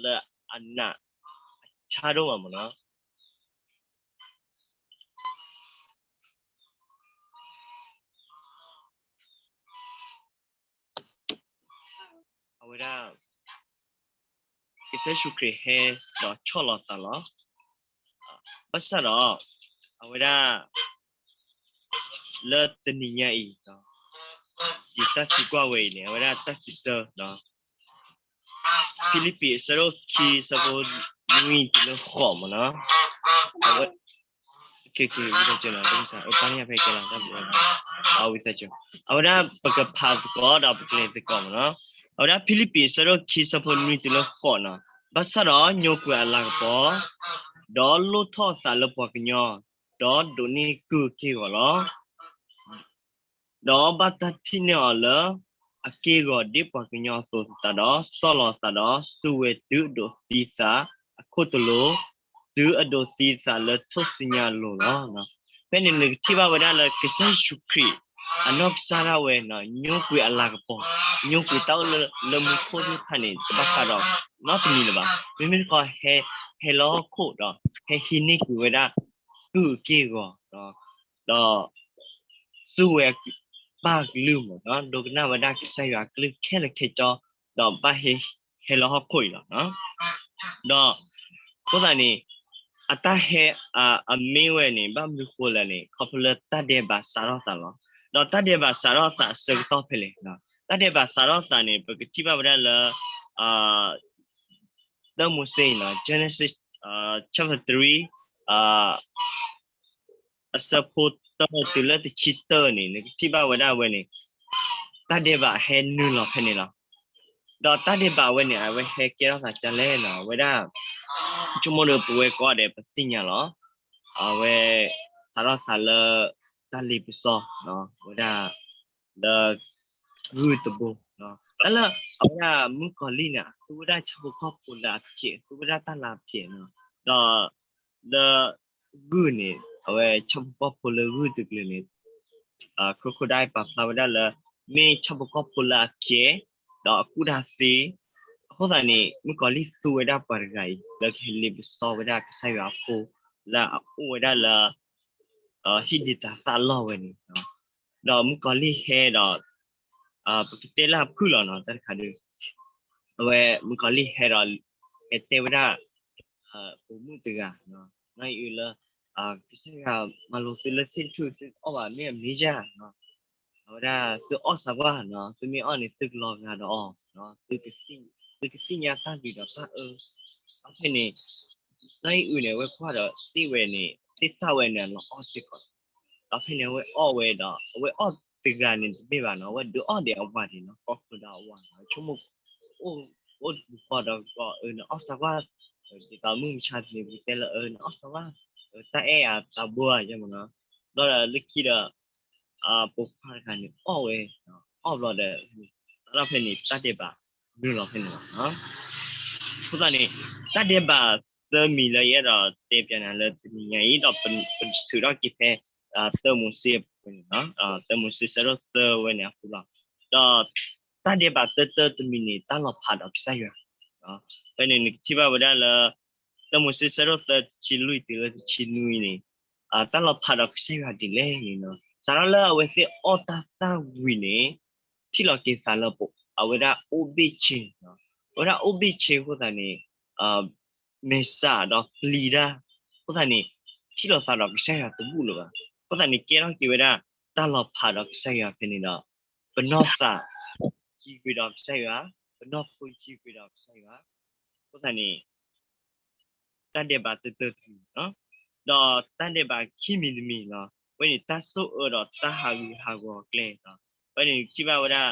လၢအနးအဆါဒိၣ်မးမ့ၢ်နီၤ. အဝဲဒၣ် ကစၢ်ယ့ၣ်ၡူးခရံာ်ဟဲဒီးဆီၣ်လီၤသးလီၤ. ဘၣ်ဆၣ်ဒီး အဝဲဒၣ် လၢတနံၤညါအံၤ ယတၢ်သံကွၢ်ဝဲအံၤန့ၣ် အဝဲဒၣ်တၢ်စံးဆၢ ဖံလံးပံး အဆၢဒိၣ်ခံ ဆၢဖိနွံတုၤလၢဃိးမ့ၢ်နီၤ. အဝဲ ဝံသးစူၤ အဝဲဒၣ်ပကဖးသကိးဒီးပကလဲၤသကိးမ့ၢ်နီၤ. အဝဲဒၣ်ဖံလံးပံး အဆၢဒိၣ်ခံ ဆၢဖိနွံတုၤလၤဃိးနီၤ. ဘၣ်ဆၣ်ဒီးညိကွံာ်အလၤကပီၤ, ဒီးလိၣ်ထီၣ်အသးလၢပှၤကညီ, ဒီးဒိးန့ၢ်ကုၢ်အက့ၢ်အဂီၤလီၤ. ဒီးဘၣ်တၢ်ထံၣ်န့ၢ်အီၤလၢအက့ၢ်အဂီၤဒ်ပှၤကညီအသိးသတးဒီး, ဆီၣ်လီၤအသးဒီးစူၢ်ဝဲတုၤအဒိးသံသးအခိၣ်သလုး, တုၤအဒိးသံသးလၢထူၣ်စုညါအလိၤလီၤ. ဖဲန့ၣ်နကထံၣ်ဘၣ်ဝဲဒၣ်လၢကစၢ်ယ့ၣ်ၡူးခရံာ် အနီၢ်ကစၢ်ဒၣ်ဝဲ ညိကွံာ်အလၤကပီၤ, ညိကွံာ်တၢ်အိၣ်လၢမူခိၣ်သ့ၣ်တဖၣ်န့ၣ် တဘၣ်ဃးဒီးနီတမံၤလၢၤဘၣ်. မ့မ့ၢ်တခီ ဟဲလီၤဟီၣ်ခိၣ်ဒီး ဟဲဟံးန့ၢ်ကွံာ်ဝဲဒၣ် ကုၢ်အက့ၢ်အဂီၤ, ဒီး စူၢ်ဝဲပၢ်အကလုၢ်မ့ၢ်နီၤ, ဒိကနၣ်ဝဲဒၣ်ကစၢ်ယွၤအကလုၢ်ခဲလၢာ်ခဲဆ့, ဒီးဘၣ်ဟဲလီၤဟီၣ်ခိၣ်အံၤလီၤ. ဒီးအဃိသတးန့ၣ် အတၢ်ဟဲအမ့ၢ်ဝဲန့ၣ် ဘၣ်မနုၤဃိလဲၣ်န့ၣ် ခီဖျိလၢတၢ်ဒဲးဘးစးထီၣ်သးလီၤ. ဒီးတၢ်ဒဲးဘးစးထီၣ်သးအဆၢကတီၢ်ဖဲလဲၣ်, တၢ်ဒဲးဘးစးထီၣ်သးန့ၣ် ပကထံၣ်ဘၣ်ဝဲဒၣ်လၢ တၢမိၤၡ့အံၤနီၤ, Genesis chapter three, အဆၢဖိတၢတုၤလၢတဆံတၢန့ၣ် နကထံၣ်ဘၣ်ဝဲဒၣ်ဝဲန့ၣ် တၢ်ဒဲးဘးဟဲနုာ်လီၤဖဲန့ၣ်လီၤ. ဒီးတၢ်ဒဲးဘးဝဲန့ၣ် အဝဲဟဲကဲထီၣ်သးဒ်လဲၣ်နီၤ, အဝဲဒၣ် ဆိကမိၣ်ဒီးပဝဲကိးဂၤဒဲးပသ့ၣ်ညါလီၤ. အဝဲစးထီၣ်သးလၢတၢ်လ့ပစီ ဝဲဒၣ် လၢဂုၢ်တဘိ, တၢ်လၢအဝဲဒၣ်မုၣ်ကီၤလံၢ်န့ၣ် အသူဝဲဒၣ်ဆၣ်ဖိကီၢ်ဖိလၢအဖျဲး, အသူဝဲဒၣ်တၢ်လၢအဖျဲးနီၤ, ဒီးလၢဂုၢ်န့ၣ် အဝဲဆၣ်ဖိကီၢ်ဖိလၢဂုၢ်တကလုာ်န့ၣ် ခီခိၣ်ဒၣ်ပာ်ဖျါဝဲဒၣ်လၢ မ့ၢ်ဆၣ်ဖိကီၢ်ဖိလၢအဖျဲး ဒီးအကူၣ်တၢ်သ့, အဃိသတးန့ၣ် မုၣ်ကီၤလံၢ်သူဝဲဒၣ်ပှၤတဂၤအံၤ လၢကဟဲလ့ပစီဝဲဒၣ်ကစၢ်ယွၤအဖိ လၢအအိၣ်ဝဲဒၣ်လၢ ဟံၣ်ဒံးတၤသၣ်လီၢ်ဝဲန့ၣ်, ဒီးမုၣ်ကီၤလံၢ်ဟဲဒီး ပကတဲလၢအဖုၣ်လီၤနီၤ, တၢ်တခါဒီး အဝဲမုၣ်ကီၤလံၢ်ဟဲဒီး ဟဲတဲဝဲဒၣ် ပိာ်မုၣ်တဂၤ နီၢ်အံၣ်အုလၢ ကစၢ်ယွၤမၤလိာ်သုလၢသ့ၣ်တထူၣ် သုအီၣ်ဘၣ်မ့ၢ်အမ့ၢ်ယၤ, အဝဲဒၣ်သုအီၣ်စၢၤကွၢ်နီၤ, သုမ့ၢ်အီၣ်န့ၣ် သုကလီၤဂာ်ဒီးအီၤ, သုကသ့ၣ်ညါတၢ်ဘျုးဒီးတၢ်အၢ, ဒီးဖဲန့ၣ် နီၢ်အံၣ်အုန့ၣ် အဝဲကွၢ်ဒီးသ့ၣ်ဝဲန့ၣ် သ့ၣ်သၣ်ဝဲန့ၣ် အလီၤအီၣ်စ့ၢ်ကီး, ဒီးဖဲန့ၣ် အဝဲအီၣ်ဝဲဒီး အဝဲအီၣ်တဂၤန့ၣ်တမ့ၢ်ဘၣ်နီၤ, အဝဲဒုးအီၣ်ဒံးအဝၤန့ၣ်နီၤ, ကီၢ်ခိၣ်ဒီးအဝၤနီၤ, ဆိကမိၣ် အိၣ်တပူၤဃီဒီး နအီၣ်စၢၤကွၢ် ဒ်သိးမုၢ်မဆါတနံၤ ပကတဲလၢ နအီၣ်စၢၤကွၢ် တၢ်အဲၣ်အသးဘိဧါ ယဲမနီၤ, ဘျီဒီးလၢခံဒီး ပိာ်ခွါတဂၤန့ၣ်အီၣ်ဝဲ, အီၣ်ဘျီဒီး စးထီၣ်ဖဲန့ၣ် တၢ်ဒဲးဘးနုာ်လီၤဖဲန့ၣ်လီၤ. အဃိသတးန့ၣ် တၢ်ဒဲးဘးသၢမံၤလၢယအဲၣ်ဒိးတဲပျးနၤလၢတနံၤညါအံၤ ဒီးပထုးထီၣ်က့ၤဖဲ တၢမိၤၡ့အပူၤန့ၣ်, တၢမိၤၡ့ဆၢဒိၣ်သၢဝဲန့ၣ်အပူၤလီၤ. ဒီးတၢ်ဒဲးဘးတၢတၢတမံၤန့ၣ် တၢ်လီၤဖးဒီးကစၢ်ယွၤ, ဖဲန့ၣ်နကထံၣ်ဘၣ်ဝဲဒၣ်လၢ တၢမိၤၡ့ဆၢဒိၣ်သၢတဆံလွံၢ်တုၤလၢတဆံနွံန့ၣ်, တၢ်လီၤဖးဒီးကစၢ်ယွၤဒ်လဲၣ်န့ၣ်, စးထီၣ်လၢအဝဲသ့ၣ်အီၣ်တၢ်သၣ်ဝံၤန့ၣ် ထံၣ်လီၤက့ၤသးလၢ အဝဲဒၣ်အိၣ်ဘ့ၣ်ဆ့, အဝဲဒၣ်အိၣ်ဘ့ၣ်ဆ့အဃိသတးန့ၣ် မဲာ်ဆှးဒီးပျံၤတၢ်, အဃိသတးန့ၣ် ထံၣ်လိာ်သးဒီးကစၢ်ယွၤတဘူၣ်လၢၤဘၣ်. အဃိသတးန့ၣ် ကဲထီၣ်က့ၤဝဲဒၣ် တၢ်လီၤဖးဒီးကစၢ်ယွၤဖဲန့ၣ်ဒီး ပနီၢ်သးယံၤကွံာ်ဒီးကစၢ်ယွၤ, ပနီၢ်ခိယံၤကွံာ်ဒီးကစၢ်ယွၤ, အဃိသတးန့ၣ် တၢ်ဒဲးဘးတၢတၢတမံၤလီၤ. ဒီးတၢ်ဒဲးဘးခံမံၤတမံၤလီၤ. အဝဲန့ၣ် တၢ်ဆိၣ်အၢဒီးတၢ်ဟးဂူာ်ဟးဂီၤအကျဲလီၤ. အဝဲန့ၣ်ထံၣ်ဘၣ်ဝဲဒၣ်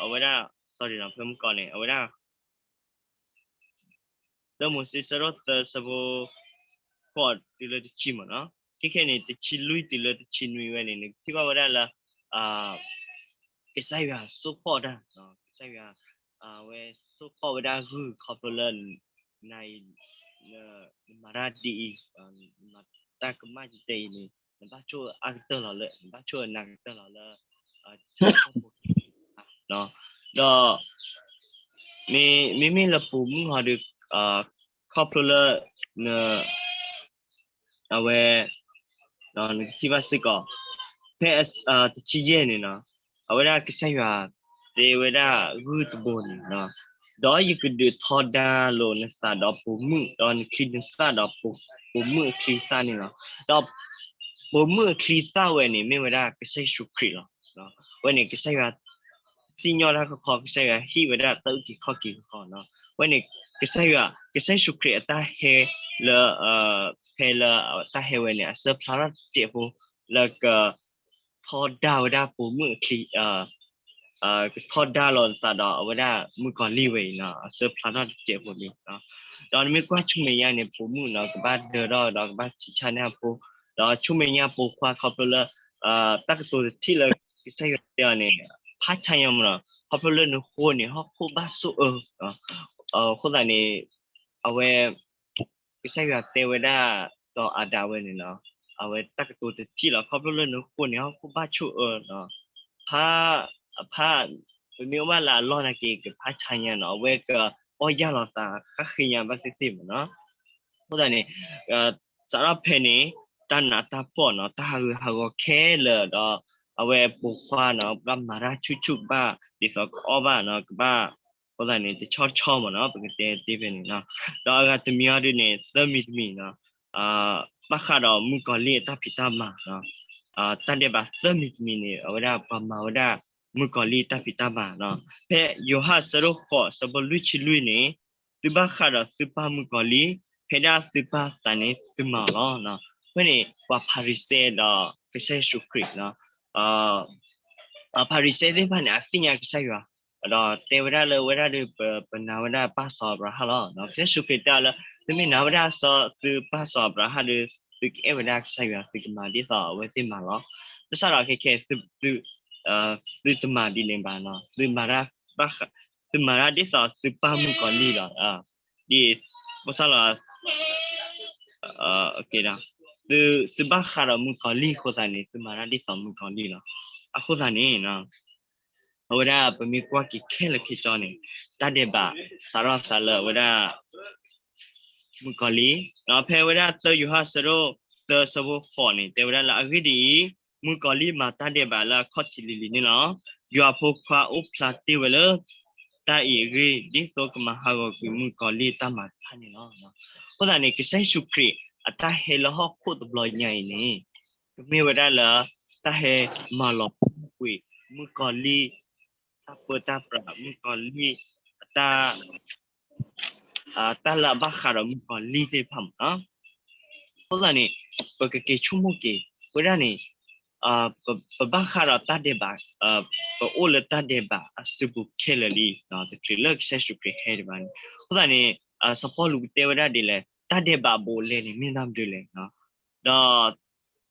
အဝဲဒၣ် sorry နီၤ ဖဲမုၢ်ကီၢ်န့ၣ် အဝဲဒၣ် တၢမိၤၡ့ဆၢဒိၣ်သၢဆၢဖိ ဃိးတုၤလၢတဆံမ့ၢ်နီၤ. ခဲခဲန့ၣ် တဆံလွံၢ်တုၤလၢတဆံနွံဝဲန့ၣ် နကထံၣ်ဘၣ်ဝဲဒၣ်လၢ ကစၢ်ယွၤဆိၣ်ဃီၣ်တၢ်, ကစၢ်ယွၤ အဝဲဆိၣ်ဃီၣ်ဝဲဒၣ်ဂုၢ်ခီဖျိလၢ နၤအံၤ နမၤတၢ်ဒ်အံၤ နမၤတၢ်ကမၣ်ကတဲာ်အံၤန့ၣ် နဘၣ်ဆိၣ်အါကတၢၢ်လီၤလၢ နဘၣ်ဆိၣ်အနၤကတၢၢ်လီၤလၢ ဆၣ်ဖိကီၢ်ဖိ ဒီး မ့မ့ၢ်လၢပိာ်မုၣ်ဟီဒီး ခီဖျိလၢ အဝဲ နကထံၣ်ဘၣ်စ့ၢ်ကီး ဖဲတဆံယဲၢ်န့ၣ်နီၤ, အဝဲဒၣ်ကစၢ်ယွၤတဲဝဲဒၣ်ဂုၢ်တဘိန့ၣ်, ဒီးယကဒုးထီဒါလိာ်နသးဒီးပိာ်မုၣ်, ဒီးနချံနသၣ်ဒီးပိာ်မုၣ်အချံသၣ်န့ၣ်လီၤ. ဒီးပိာ်မုၣ်အချံသၣ်ဝဲန့ၣ် မ့ၢ်ဝဲဒၣ်ကစၢ်ယ့ၣ်ၡူးခရံာ်လီၤ. အဝဲန့ၣ်ကစၢ်ယွၤ စံၣ်ညီၣ်တၢ်ခီခီ, ကစၢ်ယွၤဟ့ၣ်ဝဲဒၣ်တၢ်အုၣ်က့ၤခီၣ်က့ၤခီနီၤ. အဝဲန့ၣ် ကစၢ်ယွၤ, ကစၢ်ယ့ၣ်ၡူးခရံာ်အတၢ်ဟဲလၢ ဖဲလၢတၢ်ဟဲဝဲန့ၣ် အစၢဖျါထီၣ်တစဲးဖိ လၢက ထီဒါဝဲဒၣ်ပိာ်မုၣ်အချံ, ကထီဒါလိာ်သးဒီးအဝဲဒၣ်မုၣ်ကီၤလံၢ်ဝဲအံၤနီၤ, အစၢဖျါထီၣ်တစဲးဖိလံ. ဒီးနမ့ၢ်ကွၢ်ဆူမဲာ်ညါန့ၣ် ပိာ်မုၣ်နီၤ ကဘၣ်ဒၢထီၣ်ဒီးကဘၣ်ဆံးဆါန့ၢ်အဖိ, ဒီးဆူမဲာ်ညါပိာ်ခွါခီဖျိလၢ တၢ်ကတိၤတထံၣ်လၢကစၢ်ယွၤတဲအီၤန့ၣ် ဖးဆါညါမနီၤ, ခီဖျိလၢနဃိန့ၣ် ဟီၣ်ခိၣ်ဘၣ်ဆိၣ်အၢ, အဃိသတးန့ၣ် အဝဲ ကစၢ်ယွၤတဲဝဲဒၣ်စီၤအၤဒၣ်ဝဲန့ၣ်လီၤ. အဝဲတၢ်ကတိၤတထံၣ်လီၤ, ခီဖျိလၢနဃိန့ၣ် ဟီၣ်ခိၣ်ဘၣ်ဆိၣ်အၢနီၤ, ဖး, ဖး, ပမ့ၢ်အိၣ်ဘၣ်လၢအလီၢ်နာ်က့ ကဖးဆါညါနီၤ, အဝဲကအီၣ်ယၢ်လီၤသးဃၣ်ဃ့ညါဘၣ်သ့ၣ်သ့ၣ်မနီၤ. အဃိသတးန့ၣ် စးထီၣ်ဖဲန့ၣ် တၢ်နးတၢ်ဖှီၣ်နီၤ, တၢ်ဟးဂူာ်ဟးဂီၤခဲလၢာ်ဒီး အဝဲပိာ်ခွါနီၤ ကဘၣ်မၤတၢ်ဆူၣ်ဆူၣ် ကဘၣ်ဒ်သိးကအီၣ်ဘၣ်နီၤ, ကဘၣ် အဃိသတးန့ၣ် တဆီတဆီမနီၤ, ပကတဲသ့ဖဲန့ၣ်နီၤ. ဒီးအဂၤတမံၤအံၤဒုးန့ၣ် သၢမံၤတမံၤနီၤ, ဘၣ်ဃးဒီးမုၣ်ကီၤလံၢ်အတၢ်ဖံးတၢ်မၤနီၤ, တၢ်ဒဲးဘးသၢမံၤတမံၤန့ၣ် အဝဲဒၣ်ပှၤမၤဝဲဒၣ်မုၣ်ကီၤလံၢ်တၢ်ဖံးတၢ်မၤနီၤ. ဖဲယိၤဟၣ်အဆၢဒိၣ်ဃိး အဆၢဖိလွံၢ်ဆံလွံၢ်န့ၣ်, သုဘၣ်ဃးဒီးသုပၢ်မုၣ်ကီၤလံၢ်, ဖဲဒၣ်သုပၢ်သးန့ၣ်သုမၤအီၤလီၤ. ဖဲန့ၣ် ပှၤဖၤရံၤၡဲဒီးကစၢ်ယ့ၣ်ၡူးခရံာ် ဖၤရံၤၡဲသ့ၣ်တဖၣ်န့ၣ် အသ့ၣ်ညါကစၢ်ယွၤ, ဒီးတဲဝဲဒၣ်လၢဝဲဒၣ်ဒီး ပနာ်ဝဲဒၣ်ပၢ်စီၤအၤဘြၤဟၣ်လီၤ. ကစၢ်ယ့ၣ်ၡူးခရံာ်တဲအီၤလၢ သုမ့ၢ်နာ်ဝဲဒၣ်စီၤသုပၢ်စီၤအၤဘြၤဟၣ်ဒီး သုကအဲၣ်ဝဲဒၣ်ကစၢ်ယွၤ သုကမၤဒ်သိးအဝဲသ့ၣ်မၤလီၤ. ဘၣ်ဆၣ်ဒီးခဲခဲ သုတမၤဒ်န့ၣ်ဘၣ်နီၤ, သုမၤတၢ်ဒ်သိးသုပၢ်မုၣ်ကီၤလံၢ်လီၤ. ဒ် ဘၣ်ဆၣ်လီၤ သုဘၣ်ဃးဒီးမုၣ်ကီၤလံၢ်အဃိသတးန့ၣ် သုမၤတၢ်ဒ်သိးမုၣ်ကီၤလံၢ်လီၤ. အဃိသတးန့ၣ် အဝဲဒၣ်ပမ့ၢ်ကွၢ်က့ၤခဲလၢာ်ခဲဆ့န့ၣ် တၢ်ဒဲးဘးစးထီၣ်သးလၢအဝဲဒၣ် မုၣ်ကီၤလံၢ်, ဒီးဖဲအဝဲဒၣ်သၢယိၤဟၣ်အဆၢဒိၣ်သၢအဆၢဖိဃိးန့ၣ် တဲဝဲဒၣ်လၢ အဂ့ၢ်ဒ်အံၤ, မုၣ်ကီၤလံၢ်မၤတၢ်ဒဲးဘးလၢအခီၣ်ထံးလံၤလံၤန့ၣ်လီၤ. ယွၤအဖိခွါအိၣ်ဖျါတ့ၢ်ဝဲလၢ တၢ်အံၤအဂ့ၢ် ဒ်သိးကမၤဟးဂီၤကွံာ်မုၣ်ကီၤလံၢ်တၢ်မၤတဖၣ်န့ၣ်လီၤ. အဃိသတးန့ၣ် ကစၢ်ယ့ၣ်ၡူးခရံာ်အတၢ်ဟဲလၢဟီၣ်ခိၣ်တဘျီညါအံၤန့ၣ် ကမ့ၢ်ဝဲဒၣ်လၢ တၢ်ဟဲမၤလီၤပှီၢ်ကွံာ် မုၣ်ကီၤလံၢ် တၢ်ပၢတၢ်ပြး မုၣ်ကီၤလံၢ်အတၢ် တၢ်လၢအဘၣ်ဃးဒီးမုၣ်ကီၤလံၢ်သ့ၣ်တဖၣ်မးနီၤ. အဃိသတးန့ၣ် ပကက့ၤဆိကမိၣ်က့ၤ ဝဲဒၣ်န့ၣ် ပဘၣ်ဃးဒီးတၢ်ဒဲးဘး, ပအိၣ်လၢတၢ်ဒဲးဘးအစုပူၤခဲလၢာ်လံ, တချုးလၢကစၢ်ယ့ၣ်ၡူးခရံာ်ဟဲဒံးဘၣ်န့ၣ်. အဃိသတးန့ၣ် စီၤပီလူးကတဲဝဲဒၣ်ဒ်လဲၣ်, တၢ်ဒဲးဘးအဘူးအလဲန့ၣ်မ့ၢ်တၢ်မနုၤလဲၣ်. ဒီး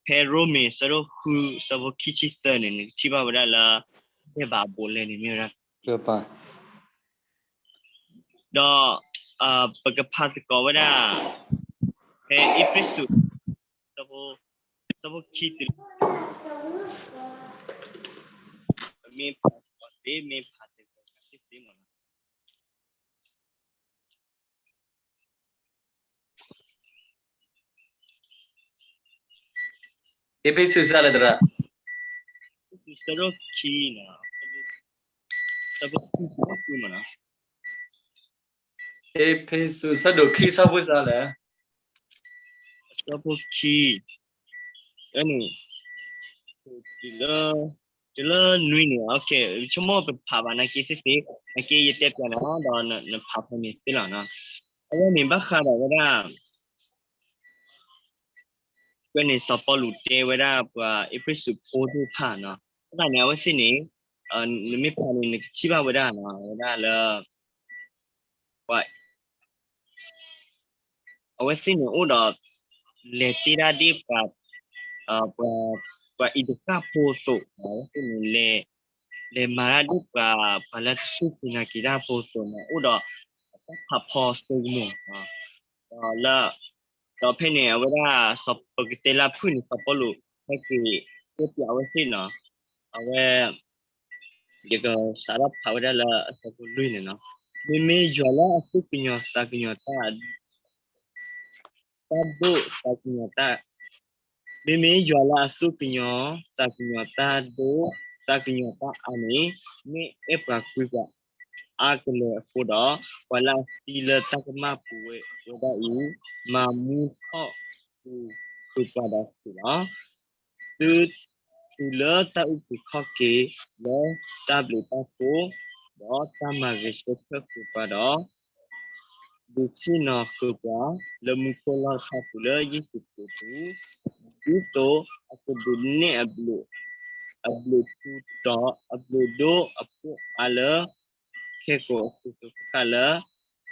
ဖဲရိမ့ၤ အဆၢဒိၣ်ဃု အဆၢဖိခံဆံသၢန့ၣ် နကထံၣ်ဘၣ်ဝဲဒၣ်လၢ တၢ်ဒဲးဘးအဘူးအလဲန့ၣ်မ့ၢ်ဝဲဒၣ် ဒီး ပကဖးသကိးဝဲဒၣ် ဖဲအ့းဖ့းစူး အဆၢဖိခံတုၤလၢ မ့ၢ်ဖးသကိးသ့ မ့ၢ်ဖးသကိးသ့မးနီၤ. အ့းဖ့းစူး စးလဲၣ်သရၣ်, အ့းဖ့းစူး အဆၢဒိၣ်ခံနီၤ, အဆၢဖိခံတုၤလၢဃုမးနီၤ. အ့းဖ့းစူး အဆၢဒိၣ်ခံ အဆၢဖိစးလဲၣ်, အဆၢဖိခံ န့ၣ် တုၤလၢ တုၤလၢနွံန့ၣ်, ဆိကမိၣ်ပဖးဘၣ်နာ်က့သ့ၣ်သ့ၣ်, နာ်က့ယတဲပျးနၤဒီးနဖးဖဲန့ၣ်သ့လီၤနီၤ. အဝဲန့ၣ်ဘၣ်ဃးဒီးဝဲဒၣ် ဝဲန့ၣ်စီၤပီလူးတဲဝဲဒၣ်ပှၤအ့းဖ့းစူးဖိသ့ၣ်တဖၣ်နီၤ. အဃိသတးန့ၣ် အဝဲသ့ၣ်န့ၣ် နမ့ၢ်ဖးန့ၣ် နကထံၣ်ဘၣ်ဝဲဒၣ်နီၤ, ဝဲဒၣ်လၢ ပှၤ အဝဲသ့ၣ်န့ၣ်အိၣ်ဒီး လဲၤတ့ဒၣ်ဒ်ပှၤ ပှၤ ပှၤအံၤတဃၣ်ဖိအသိး, အဝဲသ့ၣ်န့ၣ် လဲၤမၤတၢ်ဒ်ပှၤ ပှၤလၢတစူၢ်က့ၤနာ်က့ၤတၢ်ဖိအသိးန့ၣ် အိၣ်ဒီးတၢ်ဖးဖီစိကမီၤ ဒီးလၢ ဒီးဖဲန့ၣ် အဝဲဒၣ် ပကတဲလၢအဖုၣ်န့ၣ် စီၤပီလူး ဟဲက့ၤတဲပျးအဝဲသ့ၣ်နီၤ, အဝဲ ယကစးထီၣ်ဖးဝဲဒၣ်လၢအဆၢဖိလွံၢ်န့ၣ်နီၤ. မ့မ့ၢ်ယွၤလၢအသူၣ်ကညီၤသးကညီၤတၢ် တၢ်ဒိၣ်သးကညီၤတၢ်, မ့မ့ၢ်ယွၤလၢအသူၣ်ကညီၤသးကညီၤတၢ်ဒိၣ်သးကညီၤတၢ်အါန့ၣ် မ့ၢ်အဲၣ်ပှၤကွံပှၤအါကလဲာ်အဃိဒီး, ပှၤလၢအသံလၢတၢ်ကမၣ်ပူၤဝဲဒၣ်အံၤ မၤမူထီၣ်ဃုာ်ပှၤဒီးတက့ၢ်လီၤ. သု တုၤလၢတၢ်အုၣ်က့ၤခီၣ်က့ၤလၢတၢ်ဘျုးတၢ်ဖှိၣ်, ဒီးတၢ်မၤဂဲၤဆၢထၢၣ်ဃုာ်ပှၤဒီး ဒုးဆ့ၣ်နီၤဃုာ်ပှၤလၢမူခိၣ်လီၢ်တဖၣ်အပူၤလၢယ့ၣ်ၡူးခရံာ်အပူၤ, ဒ်သိးအကဒုးနဲၣ်အဘျုး, အဘျုးထူတီၤ, အဘျုးဒိၣ်အဖှိၣ်အါလၢ ခဲကိာ်အစိၤစိၤဃၣ်ဃၣ်လၢ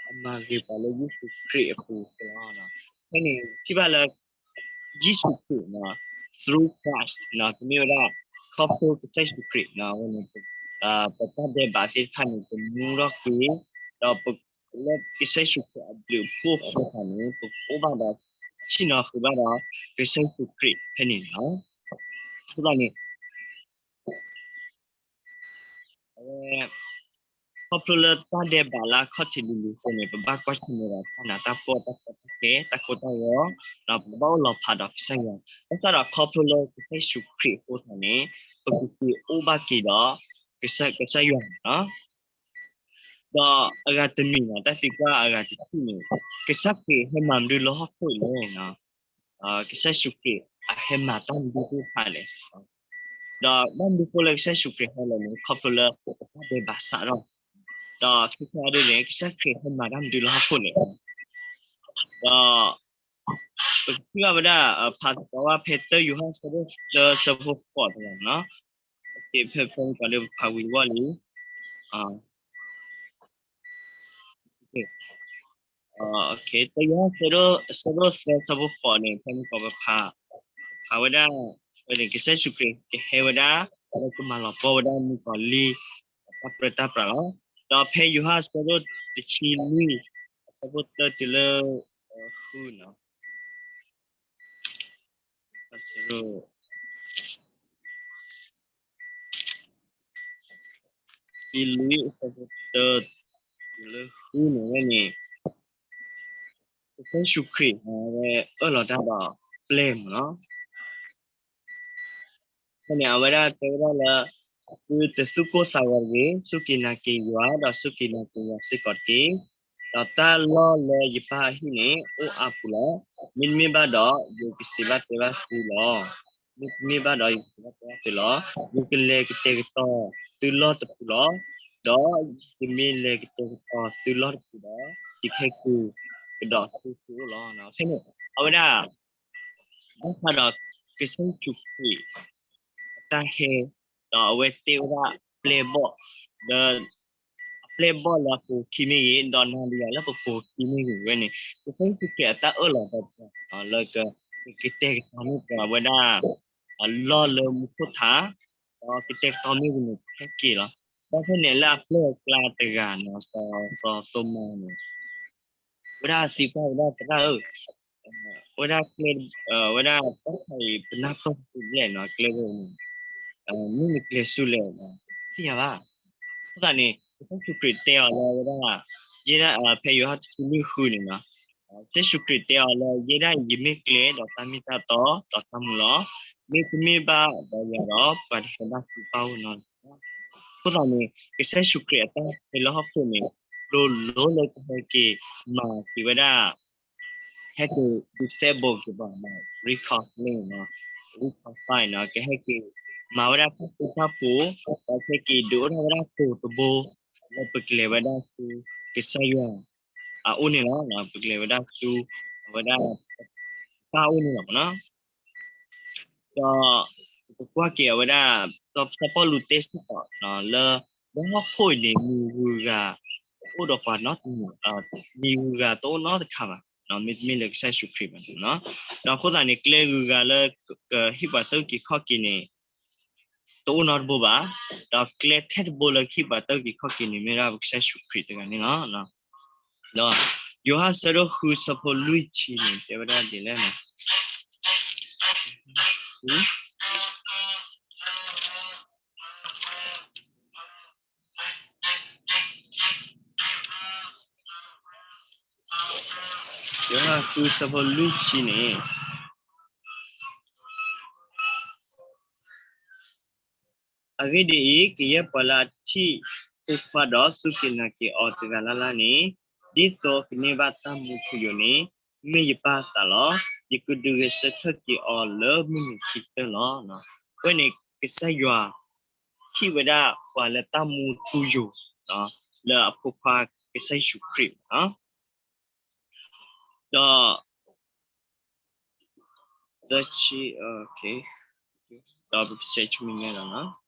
အမၤဂ့ၤပှၤလၢယ့ၣ်ၡူးခရံာ်အပူၤလီၤ. ဖဲန့ၣ်ထံၣ်ဘၣ်လၢ ယ့ၣ်ၡူးခရံာ် through Christ ကမ့ၢ်ဝဲဒၣ် ခီဖျိကစၢ်ယ့ၣ်ၡူးခရံာ်ဝဲန့ၣ် ပတၢ်ဒဲးဘးသ့ၣ်တဖၣ်န့ၣ် ပမူထီၣ်ကွံာ်, ဒီးပလၢကစၢ်ယ့ၣ်ၡူးခရံာ်အဘျုးအဖှိၣ်အဃိသတးန့ၣ် ပအိၣ်ဘၣ်ဒီး ဆ့ၣ်နီၤဃုာ်ဘၣ်ဒီး ကစၢ်ယ့ၣ်ၡူးခရံာ်ဖဲန့ၣ်လီၤ. အဃိသတးန့ၣ် အဝဲ ခီဖျိလၢတၢ်ဒဲးဘးလၢအခီၣ်ထံးလံၤလံၤအဃိန့ၣ် ပဘၣ်ကွၢ်ဆၢၣ်မဲာ်ဒီးတၢ်နးတၢ်ဖှီၣ် တၢ်ကီတၢ်ခဲ တၢ်ကိၢ်တၢ်ဂီၤ, ဒီးပကဘၣ်အိၣ်လီၤဖးဒီးကစၢ်ယွၤ, ဘၣ်ဆၣ်ဒီးခီဖျိလၢကစၢ်ယ့ၣ်ၡူးခရံာ်အဃိသတးန့ၣ် ပကက့ၤအိၣ်ဘၣ်က့ၤဒီး ကစၢ်ယွၤလီၤ. ဒီးအဂၤတမံၤန့ၣ် တၢ်သံကွၢ်အဂၤတထံၣ်န့ၣ် ကစၢ်ခရံာ်ဟဲမၤမနုၤလၢဟီၣ်ခိၣ်လဲၣ်န့ၣ်, ကစၢ်ယ့ၣ်ၡူးခရံာ်အဟဲမၤတၢ်မနုၤသ့ၣ်တဖၣ်လဲၣ်, ဒီးဘၣ်မနုၤအဃိလၢကစၢ်ယ့ၣ်ၡူးခရံာ်ဟဲလဲၣ်န့ၣ် ခီဖျိလၢပတၢ်ဒဲးဘးစးထီၣ်, ဒီးခံခါဒ်န့ၣ် ကစၢ်ခရံာ်ဟဲမၤတၢ်မနုၤလၢဟီၣ်ခိၣ်လဲၣ်, ဒီး ပကထံၣ်ဘၣ်ဝဲဒၣ် ဖးသကိးဝဲဖဲတၢယိၤဟၣ်အဆၢဒိၣ်သၢအဆၢဖိဃိးတဂၤန့ၣ်, ဖဲဖဲမုၢ်ကီၤလံ ပဖးဝံၤဝီၢ်လံ, တၢယိၤဟၣ်အဆၢဒိၣ်သၢအဆၢဖိဃိးန့ၣ် ဖဲမုၢ်ကီၤ ပဖးဝဲဒၣ် ကစၢ်ယ့ၣ်ၡူးခရံာ်ကဟဲဝဲဒၣ် လၢကမၤလီၤပှီၢ်ဝဲဒၣ်မုၣ်ကီၤလံၢ် တၢ်ပြၢတၢ်ပြးလီၤ. ဒီးဖဲယိၤဟၣ်အဆၢဒိၣ်တဆံလွံၢ် အဆၢဖိတၢတုၤလၢ ဃုန့ၣ် အဆၢဒိၣ် တဆံလွံၢ် အဆၢဖိတၢ တုၤလၢဃုန့ၣ်ဝဲန့ၣ် ကစၢ်ယ့ၣ်ၡူးခရံာ်န့ၣ် အဝဲအၢၣ်လီၤတၢ်ဒီးပျဲၢ်မးလီၤ. ဖဲန့ၣ် အဝဲဒၣ်တဲဝဲဒၣ်လၢ သုတသူၣ်ကိၢ်သးဂီၤတဂ့ၤ, စူၢ်က့ၤနာ်က့ၤယွၤ, ဒီးစူၢ်က့ၤနာ်က့ၤယွၤစ့ၢ်ကီးတက့ၢ်. ဒီးတၢ်လီၢ်လၢယပၢ်အဟံၣ်န့ၣ် အိၣ်အါပူၤလီၤ. မ့တမ့ၢ်ဘၣ်ဒီး ယကစံးဘၣ်တဲဘၣ်သုလီၤ. မ့တမ့ၢ်ဘၣ်ဒီး ယကစံးဘၣ်တဲဘၣ်သုလီၤ. ယကလဲၤကတဲာ်ကတီၤသုလီၢ်တပူၤလီၤ. ဒီးယမ့ၢ်လဲၤကတဲာ်ကတီၤသုလီၢ်တပူၤဒီး ယကဟဲက့ၤကဒီးဆူသုအိၣ်လီၤ. ဖဲန့ၣ် အဝဲဒၣ် ဘၣ်ဃးဒီးကစၢ်ယ့ၣ်ၡူးခရံာ် အတၢ်ဟဲ, ဒီးအဝဲတဲဝဲဒၣ်ပျဲၢ်ဘီၣ်, ဒီးအပျဲၢ်ဘီၣ်လၢအပိာ်ခံမ့ၢ်ဂ့ၤ, ဒီးနၤဒီးယၤလၢပပိာ်ခံမ့ၢ်ဂ့ၤဝဲန့ၣ် ကစၢ်ယ့ၣ်ၡူးခရံာ်အတၢ်အၢၣ်လီၤတၢ် လၢကကတဲာ်ကတီၤန့ၢ်ပှၤဝဲဒၣ် အလီၢ်လၢမူခိၣ်ထး, ဒီးကတဲာ်ကတီၤမ့ၢ်ဂ့ၤန့ၣ် ကဟဲက့ၤလီၤ. ဒီးဖဲန့ၣ်လၢအပျဲၢ်အကျါတဂၤန့ၣ် စီၤသိမးန့ၣ် ဝဲဒၣ်သံကွၢ်ဝဲဒၣ်သရၣ်ဧၢ, ဝဲဒၣ်ကျဲ, ဝဲဒၣ်တၢ်ခါအံၤ ပနၢ်ပၢၢ်သုလဲၣ်န့ၣ် ကျဲဝဲန့ၣ် မ့ၢ်နကျဲဆူလဲၣ်န့ၣ် သ့ၣ်ညါဘၣ်. အဃိသတးန့ၣ် ကစၢ်ယ့ၣ်ၡူးခရံာ်တဲအီၤလၢဝဲဒၣ် ယဲဒၣ် ဖဲယိၤဟၣ်တဆံလွံၢ်ဃုန့ၣ် ကစၢ်ယ့ၣ်ၡူးခရံာ်တဲအီၤလၢ ယဲဒၣ်အံၤ ယမ့ၢ်ကျဲ ဒီးတၢ်မ့ၢ်တၢ်တီ ဒီးတၢ်မူလီၤ. မ့တမ့ၢ်ဘၣ်ဒီးယၤဒီး ပှၤတဟဲဘၣ်ဆူပၢ်အအိၣ်နီတဂၤ. အဃိသတးန့ၣ် ကစၢ်ယ့ၣ်ၡူးခရံာ်အတၢ်ဟဲလၢဟီၣ်ခိၣ်န့ၣ် လိၤလိၤလၢကဟဲက့ၤမၤက့ၤဝဲဒၣ် ဟဲက့ၤ disable က့ၤဘၣ် reconcile န့ၣ် reconcile န့ၣ် ကဟဲက့ၤမၤဝဲဒၣ်တၢ်ဃူတၢ်ဖိး, ဒီးကဟဲက့ၤဒုးအိၣ်ထီၣ်ဝဲဒၣ်တိၤတဘိ လၢပကလဲၤဝဲဒၣ်ဆူကစၢ်ယွၤအအိၣ်န့ၣ်လီၤ. ပကလဲၤဝဲဒၣ်ဆူ အဝဲဒၣ် ပၢ်အအိၣ်န့ၣ်လီၤ. ဒီး ပကကွၢ်က့ၤအဝဲဒၣ် စီၤပီလူးတဲစ့ၢ်ကီး လၢ လၢဟီၣ်ခိၣ်အံၤန့ၣ် မံၤဂုၤဂၤ တအိၣ်ဒီးပှၤနီတမံၤ, မံၤဂုၤဂၤတအိၣ်နီတခါဘၣ်, မ့တမ့ၢ်လၢကစၢ်ယ့ၣ်ၡူးခရံာ်ဘၣ်န့ၣ်လီၤ. ဒီးအဃိသတးန့ၣ် ကျဲဂုၤဂၤလၢကဟ့ၣ်ပှၤတၢ်အုၣ်က့ၤခီၣ်က့ၤန့ၣ် တအိၣ်နီတဘိဘၣ်. ဒီးကျဲထဲတဘိလၢကဟ့ၣ်ပှၤတၢ်အုၣ်က့ၤခီၣ်က့ၤန့ၣ် မ့ၢ်ဒၣ်ပကစၢ်ယ့ၣ်ၡူးခရံာ်တဂၤန့ၣ်လီၤ. ဒီးယိၤဟၣ်အဆၢဒိၣ်ဃုအဆၢဖိလွံၢ်ဆံန့ၣ် တဲဝဲဒၣ်ဒ်လဲၣ်န့ၣ်, ဃု ယိၤဟၣ်ဃုဆၢဖိလွံၢ်ဆံန့ၣ်, အဂ့ၢ်ဒ်အံၤ, ကယဲၢ်ပှၤလၢအထံၣ်ဖိခွါဒီးစူၢ်က့ၤနာ်က့ၤအီၤတဂၤလၢ်လၢ်န့ၣ်, ဒ်သိးကန့ၢ်ဘၣ်တၢ်မူထူယိာ်န့ၣ်, မ့ၢ်ယပၢ်အသးလီၤ. ယကဒုးဂဲၤဆၢထၢၣ်က့ၤအီၤလၢမုၢ်နံၤခံကတၢၢ်လီၤ. အဝဲန့ၣ်ကစၢ်ယွၤ ဟ့ၣ်ဝဲဒၣ်ပှၤလၢတၢ်မူထူယိာ် လၢအဖိခွါကစၢ်ယ့ၣ်ၡူးခရံာ်လီၤ. ဒီး သၢဆံ, ဒီးပကဆဲးဆူမဲာ်ညါလီၤ.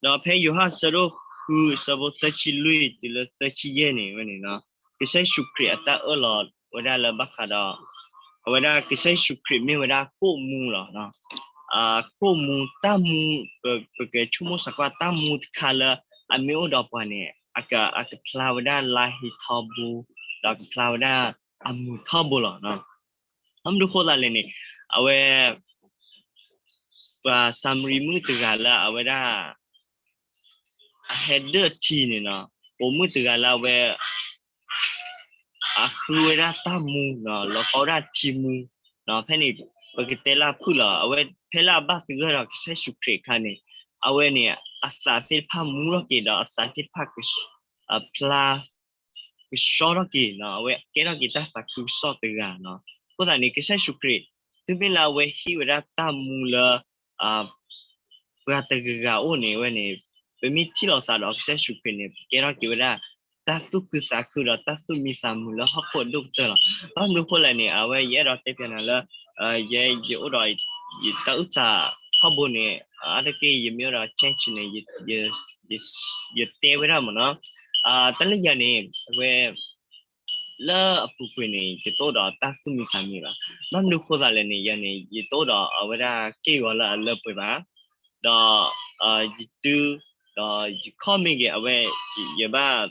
ဒီးဖဲယိၤဟၣ်ဆၢဒိၣ်ဃုဆၢဖိသၢဆံလွံၢ်တုၤလၢသၢဆံယဲၢ်န့ၣ်ဝဲန့ၣ်, ကစၢ်ယ့ၣ်ၡူးခရံာ်အတၢ်အၢၣ်လီၤဝဲဒၣ်လၢဘၣ်ဃးဒီး, အဝဲဒၣ်ကစၢ်ယ့ၣ်ၡူးခရံာ်မ့ၢ်ဝဲဒၣ်ကိၣ်မူလီၤ. ကိၣ်မူ, တၢ်မူ, ပကဆိကမိၣ်စ့ၢ်ကီးတၢ်မူတခါလၢအမ့ၢ်အိၣ်ဒီးပှၤန့ၣ်, အကဖျါဝဲဒၣ်လါဟ့ထီဘိ, ဒီးကဖျါဝဲဒၣ်အမူၤထီဘိလီၤ. ဘၣ်မနုၤဃိသးလဲၣ်န့ၣ်, အဝဲ ပှၤစၤမရံမုၣ်တဂၤလၢအဝဲဒၣ် အဟဲဒၢၣ်ထံန့ၣ်, ပိာ်မုၣ်တဂၤလၢအဝဲ အဃုဝဲဒၣ်တၢ်မူ, လီၤကီဝဲဒၣ်ထံမူ, ဖဲန့ၣ် ပကတဲလၢဖုၣ်လီၤ. အဝဲဖဲလၢအဘၣ်သဂၢၢ်ဒီးကစၢ်ယ့ၣ်ၡူးခရံာ်အခါန့ၣ်, အဝဲန့ၣ် အသးသ့ၣ်တဖၣ်မူထီၣ်က့ၤ ဒီးအသးသ့ၣ်တဖၣ် ဖျါ ကဆှီထီၣ်က့ၤ, အဝဲကဲထီၣ်က့ၤတၢ်သးခုကစီၣ်တဂၤလီၤ. အဃိသတးန့ၣ် ကစၢ်ယ့ၣ်ၡူးခရံာ် တုၤမ့ၢ်လၢအဝဲဟ့ၣ်ဝဲဒၣ်တၢ်မူလၢ ပှၤတဂၤဂၤအိၣ်န့ၣ်ဝဲန့ၣ်, ပမ့ၢ်ထံၣ်လိာ်သးဒီးကစၢ်ယ့ၣ်ၡူးခရံာ်န့ၣ် ပကဲထီၣ်က့ၤဝဲဒၣ် တၢ်သူၣ်ခုသးခုဒီးတၢ်သူၣ်မံသးမုာ်လၢဟီၣ်ခိၣ်အဒိၣ်ကတၢၢ်လီၤ. ဘၣ်မနုၤအဃိလဲၣ်န့ၣ်, အဝဲယအဲၣ်ဒိးတဲပျးနၤလၢ ယဲယအိၣ်ဒီး ယတၢ်အုၣ်သးထီဘိန့ၣ်, အါတက့ၢ်ယမ့ၢ်အိၣ်ဒီး chance န့ၣ် ယတဲဝဲဒၣ်မ့ၢ်နီၤ, တၢ်လၢယၤန့ၣ် အဝဲ လၢအပူၤကွံာ်န့ၣ် ယတအိၣ်ဒီးတၢ်သူၣ်မံသးမုာ်ဘၣ်. ဘၣ်မနုၤဃိသးလဲၣ်န့ၣ် ယၤန့ၣ် ယတအိၣ်ဒီးအဝဲဒၣ်က့ၢ်ဂီၤလၢအလၢပှဲၤဘၣ်, ဒီး ယတုၤ ဒီးယခီၣ်မ့ၢ်ဂ့ၤ အဝဲ ယဘၣ်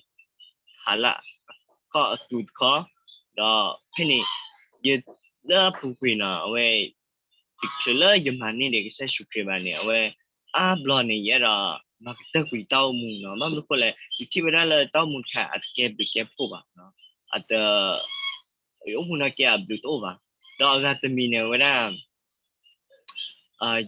ဟးလၢ ခီၣ်အသူတခီ, ဒီးဖဲန့ၣ် ယ လၢအပူၤကွံာ်နီၤ အဝဲ တချုးလၢယမၤန့ၢ်ဒံးကစၢ်ယ့ၣ်ၡူးခရံာ်ဘၣ်န့ၣ် အဝဲ အါဘျီန့ၣ် ယအဲၣ်ဒိးမၤကတၢၢ်ကွံာ်တၢ်အိၣ်မူနီၤ. ဘၣ်မနုၤဃိလဲၣ် ယထံၣ်ဝဲဒၣ်လၢတၢ်အိၣ်မူတခါ အတကဲဘျုးကဲဖှိၣ်ဘၣ်, အတ ယအိၣ်မူန့ၣ်ကဲအဘျုးတအိၣ်ဘၣ်. ဒီးအဂၤတမံၤန့ၣ် အဝဲဒၣ်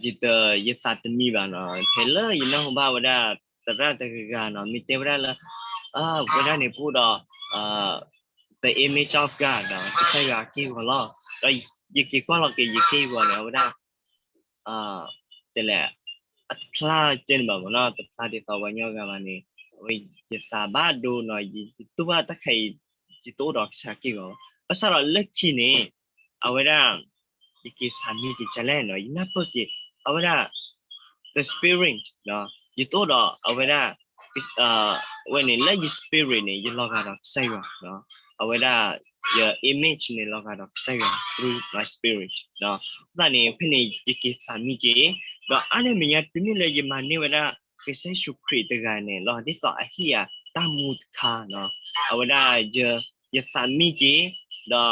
ယတ ယသးတမံဘၣ်နီၤ. ဖဲလၢယနၢ်ဟူဘၣ်ဝဲဒၣ် သရၣ်တဂၤဂၤနီၤ မ့ၢ်တဲဝဲဒၣ်လၢ ဝဲဒၣ်န့ၣ် ပအိၣ်ဒီး the image of God ဒီး ကစၢ်ယွၤအက့ၢ်အဂီၤလီၤ. ဒီးယက့ၤကွၢ်လီၤက့ၤယက့ၢ်အဂီၤန့ၣ် အဝဲဒၣ် တဲလဲၣ် အတဖျါကဲန့ၣ်ဘၣ်မ့ၢ်နီၤ, တဖျါဒ်သိးပှၤကညီဂၤဘၣ်န့ၣ် အဝဲယသးဘၣ်ဒိနီၤ, ယတူၢ်ဘၣ်တၢ်ခဲအံၤ ယတအိၣ်ဒီးကစၢ်ယွၤအက့ၢ်အဂီၤဘၣ်. ဘၣ်ဆၣ်ဒီးလၢခံန့ၣ် အဝဲဒၣ် ယက့ၤသးမံက့ၤဒ်လဲၣ်နီၤ, ယနၢ်ပၢၢ်က့ၤ အဝဲဒၣ် the spirit နီၤ, ယတအိၣ်ဒီးအဝဲဒၣ် အဝဲန့ၣ် လၢယ spirit န့ၣ် ယလီၤဂာ်ဒီးကစၢ်ယွၤ, အဝဲဒၣ်ယ image န့ၣ် လီၤဂာ်ဒီးကစၢ်ယွၤ through my spirit နီၤ. အဃိသတးန့ၣ် ဖဲန့ၣ် ယက့ၤသးမံက့ၤ, ဒီးအါန့ၢ်မဲာ်ညါ တုၤမ့ၢ်လၢယမၤန့ၢ်ဝဲဒၣ် ကစၢ်ယ့ၣ်ၡူးခရံာ်တဂၤန့ၣ်လီၤ, ဒ်သိးအဟ့ၣ်ယၤတၢ်မူတခါနီၤ, အဝဲဒၣ် ယသးမံက့ၤ, ဒီး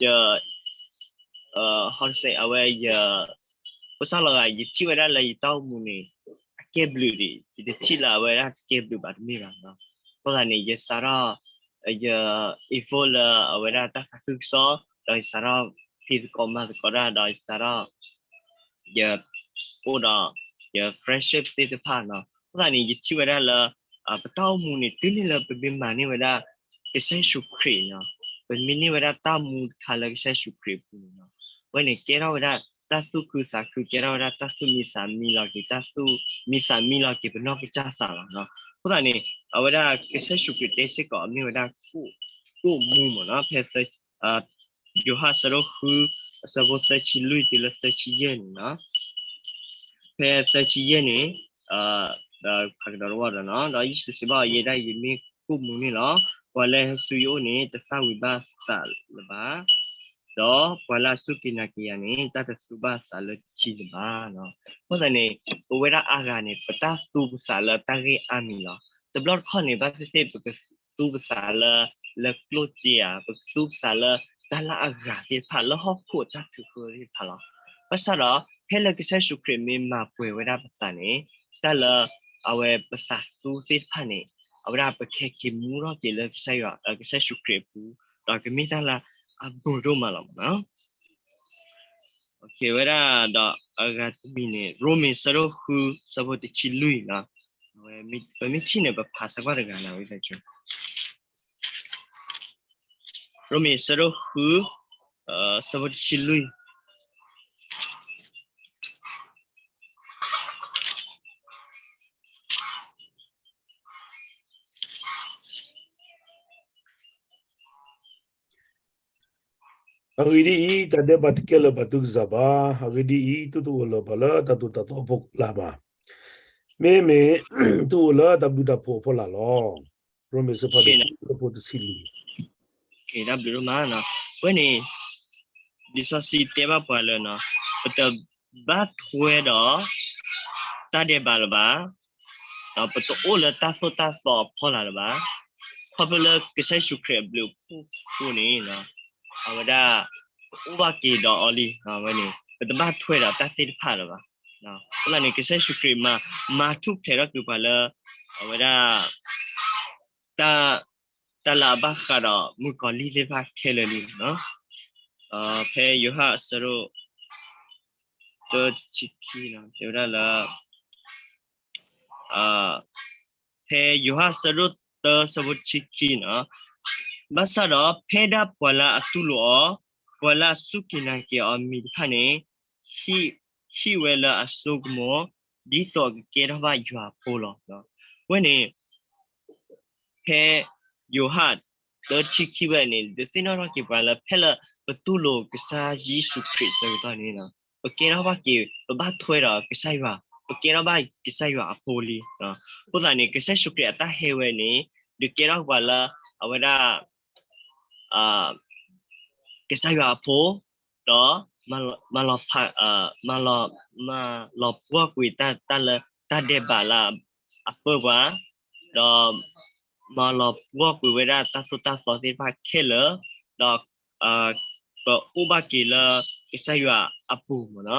ယ ဟီၣ်စဲး အဝဲယ ဖိသၣ်လီၤဂာ် ယထံၣ်ဝဲဒၣ်လၢယတၢ်အိၣ်မူန့ၣ် အကဲဘျုးဒံး, ယတထံၣ်လၢအဝဲဒၣ်ကဲဘျုးဘၣ်တမ့ၢ်ဘၣ်နီၤ. အဃိသတးန့ၣ် ယစးထီၣ် ယ evolve လၢအဝဲဒၣ်တၢ်သးခုကစီၣ်, ဒီးယစးထီၣ်ဖံးသကိးမၤသကိးတၢ်, ဒီးယစးထီၣ် ယ အိၣ်ဒီး ယ friendship သ့ၣ်တဖၣ်နီၤ. အဃိသတးန့ၣ် ယထံၣ်ဝဲဒၣ်လၢ ပတၢ်အိၣ်မူန့ၣ် တုၤန့ၣ်လၢပမ့ၢ်မၤန့ၢ်ဝဲဒၣ် ကစၢ်ယ့ၣ်ၡူးခရံာ်နီၤ, ပမ့ၢ်န့ၢ်ဝဲဒၣ်တၢ်မူတခါလၢကစၢ်ယ့ၣ်ၡူးခရံာ်အပူၤန့ၣ်နီၤ, အဝဲန့ၣ်ကဲထီၣ်ဝဲဒၣ်တၢ်သူၣ်ခုသးခု, ကဲထီၣ်ဝဲဒၣ်တၢ်သူၣ်မံသးမံလီၤက့ၤ, တၢ်သူၣ်မံသးမံလီၤက့ၤပနီၢ်ကစၢ်သးလီၤနီၤ. အဃိသတးန့ၣ် အဝဲဒၣ်ကစၢ်ယ့ၣ်ၡူးခရံာ်တဲစ့ၢ်ကီး အမ့ၢ်ဝဲဒၣ် ကိၣ်မူမ့ၢ်နီၤ, ဖဲ ယိၤဟၣ်ဆၢဒိၣ်ဃု အဆၢဖိသၢဆံလွံၢ်တုၤလၢသၢဆံယဲၢ်န့ၣ်နီၤ, ဖဲသၢဆံယဲၢ်န့ၣ် ဒီးဖးကဒီးတဝီဒီးနီၤ, ဒီးယ့ၣ်ၡူးစံးဘၣ်အီၤ, ယဲဒၣ်ယမ့ၢ်ကိၣ်မူန့ၣ်လီၤ. ပှၤလၢဟဲဆူယအိၣ်န့ၣ် တသၣ်ဝံၤဘၣ်သးလၢၤဘၣ်, ဒီးပှၤလၢအစူၢ်က့ၤနာ်က့ၤယၤန့ၣ် တၢ်တသူဘၣ်သးလၢထံလၢၤဘၣ်နီၤ. အဃိသတးန့ၣ် ပဝဲဒၣ်အါဂၤန့ၣ် ပတၢ်သူပသးလၢတၢ်ဂ့ၢ်အါမံၤလီၤ. တဘျီတခီၣ်န့ၣ် ဘၣ်သ့ၣ်သ့ၣ် ပကသူပသးလၢ လၢကျိၣ်စ့ဧါ, ပကသူပသးလၢတၢ်လၢအဂၤသ့ၣ်တဖၣ် လၢဟီၣ်ခိၣ်တၢ်ထုးဃၢသ့ၣ်တဖၣ်လီၤ. ဘၣ်ဆၣ်ဒီး ဖဲလၢကစၢ်ယ့ၣ်ၡူးခရံာ်မ့ၢ်မၤပှဲၤဝဲဒၣ်ပသးန့ၣ် တၢ်လၢအဝဲပသးသူသ့ၣ်တဖၣ်န့ၣ် အဝဲဒၣ်ပကဟဲက့ၤမူထီၣ်က့ၤလၢကစၢ်ယွၤ ကစၢ်ယ့ၣ်ၡူးခရံာ်အပူၤ ဒီးကမ့ၢ်တၢ်လၢအဘူးဒိၣ်မးလီၤမးနီၤ. ဝဲဒၣ်ဒီးအဂၤတမံၤန့ၣ် ရိမ့ၤဆၢဒိၣ်ဃု ဆၢဖိတဆံလွံၢ်နီၤ. ပမ့ၢ်ထံၣ်န့ၣ် ပဖးစၢကွၢ်တဂၤနီၤ ဝဲ ရိမ့ၤဆၢဒိၣ်ဃု ဆၢဖိတဆံလွံၢ် အဂ့ၢ်ဒ်အံၤ, တၢ်ဒဲးဘးတကဲလၢၤဘၣ်သုကစၢ်ဘၣ်. အဂ့ၢ်ဒ်အံၤ, သုတအိၣ်လၢၤဘၣ်လၢတၢ်သိၣ်တၢ်သီအဖီလာ်ဘၣ်. မ့မ့ၢ်သုအိၣ်လၢတၢ်ဘျုးတၢ်ဖှိၣ်အဖီလာ်လီၤ. ရိမ့ၤဆၢဒိၣ်ဃု ဆၢဖိတဆံလွံၢ် တၢ်ဘျုးဒိၣ်မးနီၤ. ဝဲန့ၣ် လံာ်စီဆှံတဲဘၣ်ပှၤလၢ ပတဘၣ်ထွဲဒီး တၢ်ဒဲးဘးလၢၤဘၣ်, ပတအိၣ်လၢတၢ်သိၣ်တၢ်သီအဖီလာ်လၢၤဘၣ်. ခီဖျိလၢကစၢ်ယ့ၣ်ၡူးခရံာ်အဘျုးအဖှိၣ်အဃိန့ၣ် အဝဲဒၣ် ပအိၣ်ဘၣ်က့ၤဒီးအီၤလံ. ဝဲန့ၣ် ပတဘၣ်ထွဲဒီးတၢ်သ့ၣ်တဖၣ်လၢၤဘၣ်. အဃိသတးန့ၣ် ကစၢ်ယ့ၣ်ၡူးခရံာ်မၤ မၤထူၣ်ဖျဲးထီၣ်ကွံာ်ပှၤလၢ အဝဲဒၣ် တၢ် တၢ်လၢအဘၣ်ဃးဒီးမုၣ်ကီၤလံၢ်သ့ၣ်တဖၣ်ခဲလၢာ်လံနီၤ. ဖဲယိၤဟၣ်အဆၢဒိၣ် တၢ တဆံခံ တဲဝဲဒၣ်လၢ ဖဲယိၤဟၣ်အဆၢဒိၣ်တၢ ဆၢဖိတဆံခံနီၤ, ဘၣ်ဆၣ်ဒီးဖဲဒၣ်ပှၤလၢအတူၢ်လိာ်အီၤ, ပှၤလၢအစူၢ်က့ၤနာ်က့ၤအီၤမံၤတဖၣ်န့ၣ် ဟံးဝဲလၢအစိကမီၤ ဒ်သိးအကကဲထီၣ်ဘၣ်ယွၤအဖိလီၤ. ဝဲန့ၣ် ဖဲယိၤဟၣ်တၢ တဆံခံ ဝဲန့ၣ် ဒုးသ့ၣ်နီၣ်ထီၣ်က့ၤပှၤလၢ ဖဲလၢပတူၢ်လိာ်ကစၢ်ယ့ၣ်ၡူးခရံာ်အဆၢကတီၢ်န့ၣ် ပကဲထီၣ်ဘၣ်က့ၤ ပဘၣ်ထွဲဒီးကစၢ်ယွၤ, ပကဲထီၣ်ဘၣ်ကစၢ်ယွၤအဖိလံ. အဃိသတးန့ၣ် ကစၢ်ယ့ၣ်ၡူးခရံာ်အတၢ်ဟဲဝဲန့ၣ် ဒုးကဲထီၣ်ပှၤလၢ အဝဲဒၣ် ကစၢ်ယွၤအဖိ, ဒီး မၤလီၤ မၤလီၤပှီၢ်ကွံာ်တၢ်လၢ တၢ်ဒဲးဘးလၢအပၢၢ်ပှၤ, ဒီး မၤလီၤပှီၢ်ကွံာ်ဝဲဒၣ်တၢ်သိၣ်တၢ်သီသ့ၣ်တဖၣ်ခဲလၢာ်, ဒီး ပအိၣ်ဘၣ်က့ၤလၢကစၢ်ယွၤအပူၤမ့ၢ်နီၤ,